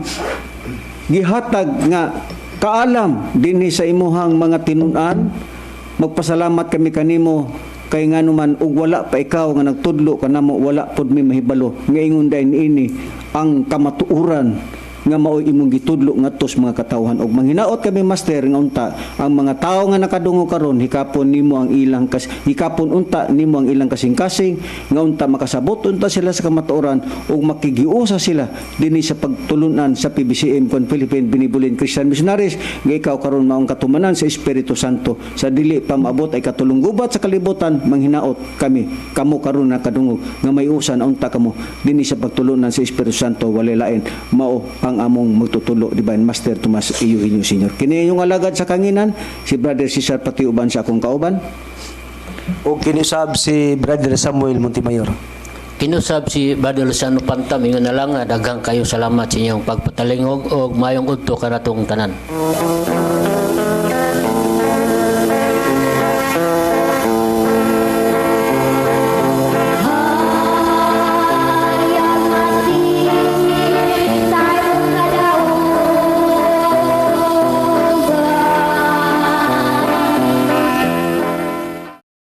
gihatag nga kaalam dinhi sa imuhang mga tinun-an. Magpasalamat kami kanimo kay nganuman ug wala pa ikaw nga nagtudlo kanamo, wala pod mi mahibalo nga ingon dayon ini ang kamatuoran nga mao'y imong gitudlo ngadto sa mga katawhan. Og manghinaot kami, Master, nga unta ang mga tawo nga nakadungog karon, hikapon unta nimo ang ilang kasing-kasing nga unta makasabot unta sila sa kamatuoran ug makigiusa sila dinhi sa pagtulunan sa PBCM kon Philippine Benevolent Christian Missionaries, nga ikaw karon maong katumanan sa Espiritu Santo sa dili pa maabot ay katulong gubat sa kalibutan. Manghinaot kami kamo karon nakadungog nga may usan unta kamo dinhi sa pagtulunan sa Espiritu Santo. Walay lain, mao ang among magtutulo, Divine Master Tomas Eugenio Senior. Kini inyong alagad sa kanginan, si Brother Cesar Pati, uban sa akong kauban. Og kinusab si Brother Samuel Montemayor. Kinusab si Brother Luciano Pantam, ingon na lang nga daghang kayo salamat sa inyong pagpatalingog og mayong udto kanatong tanan.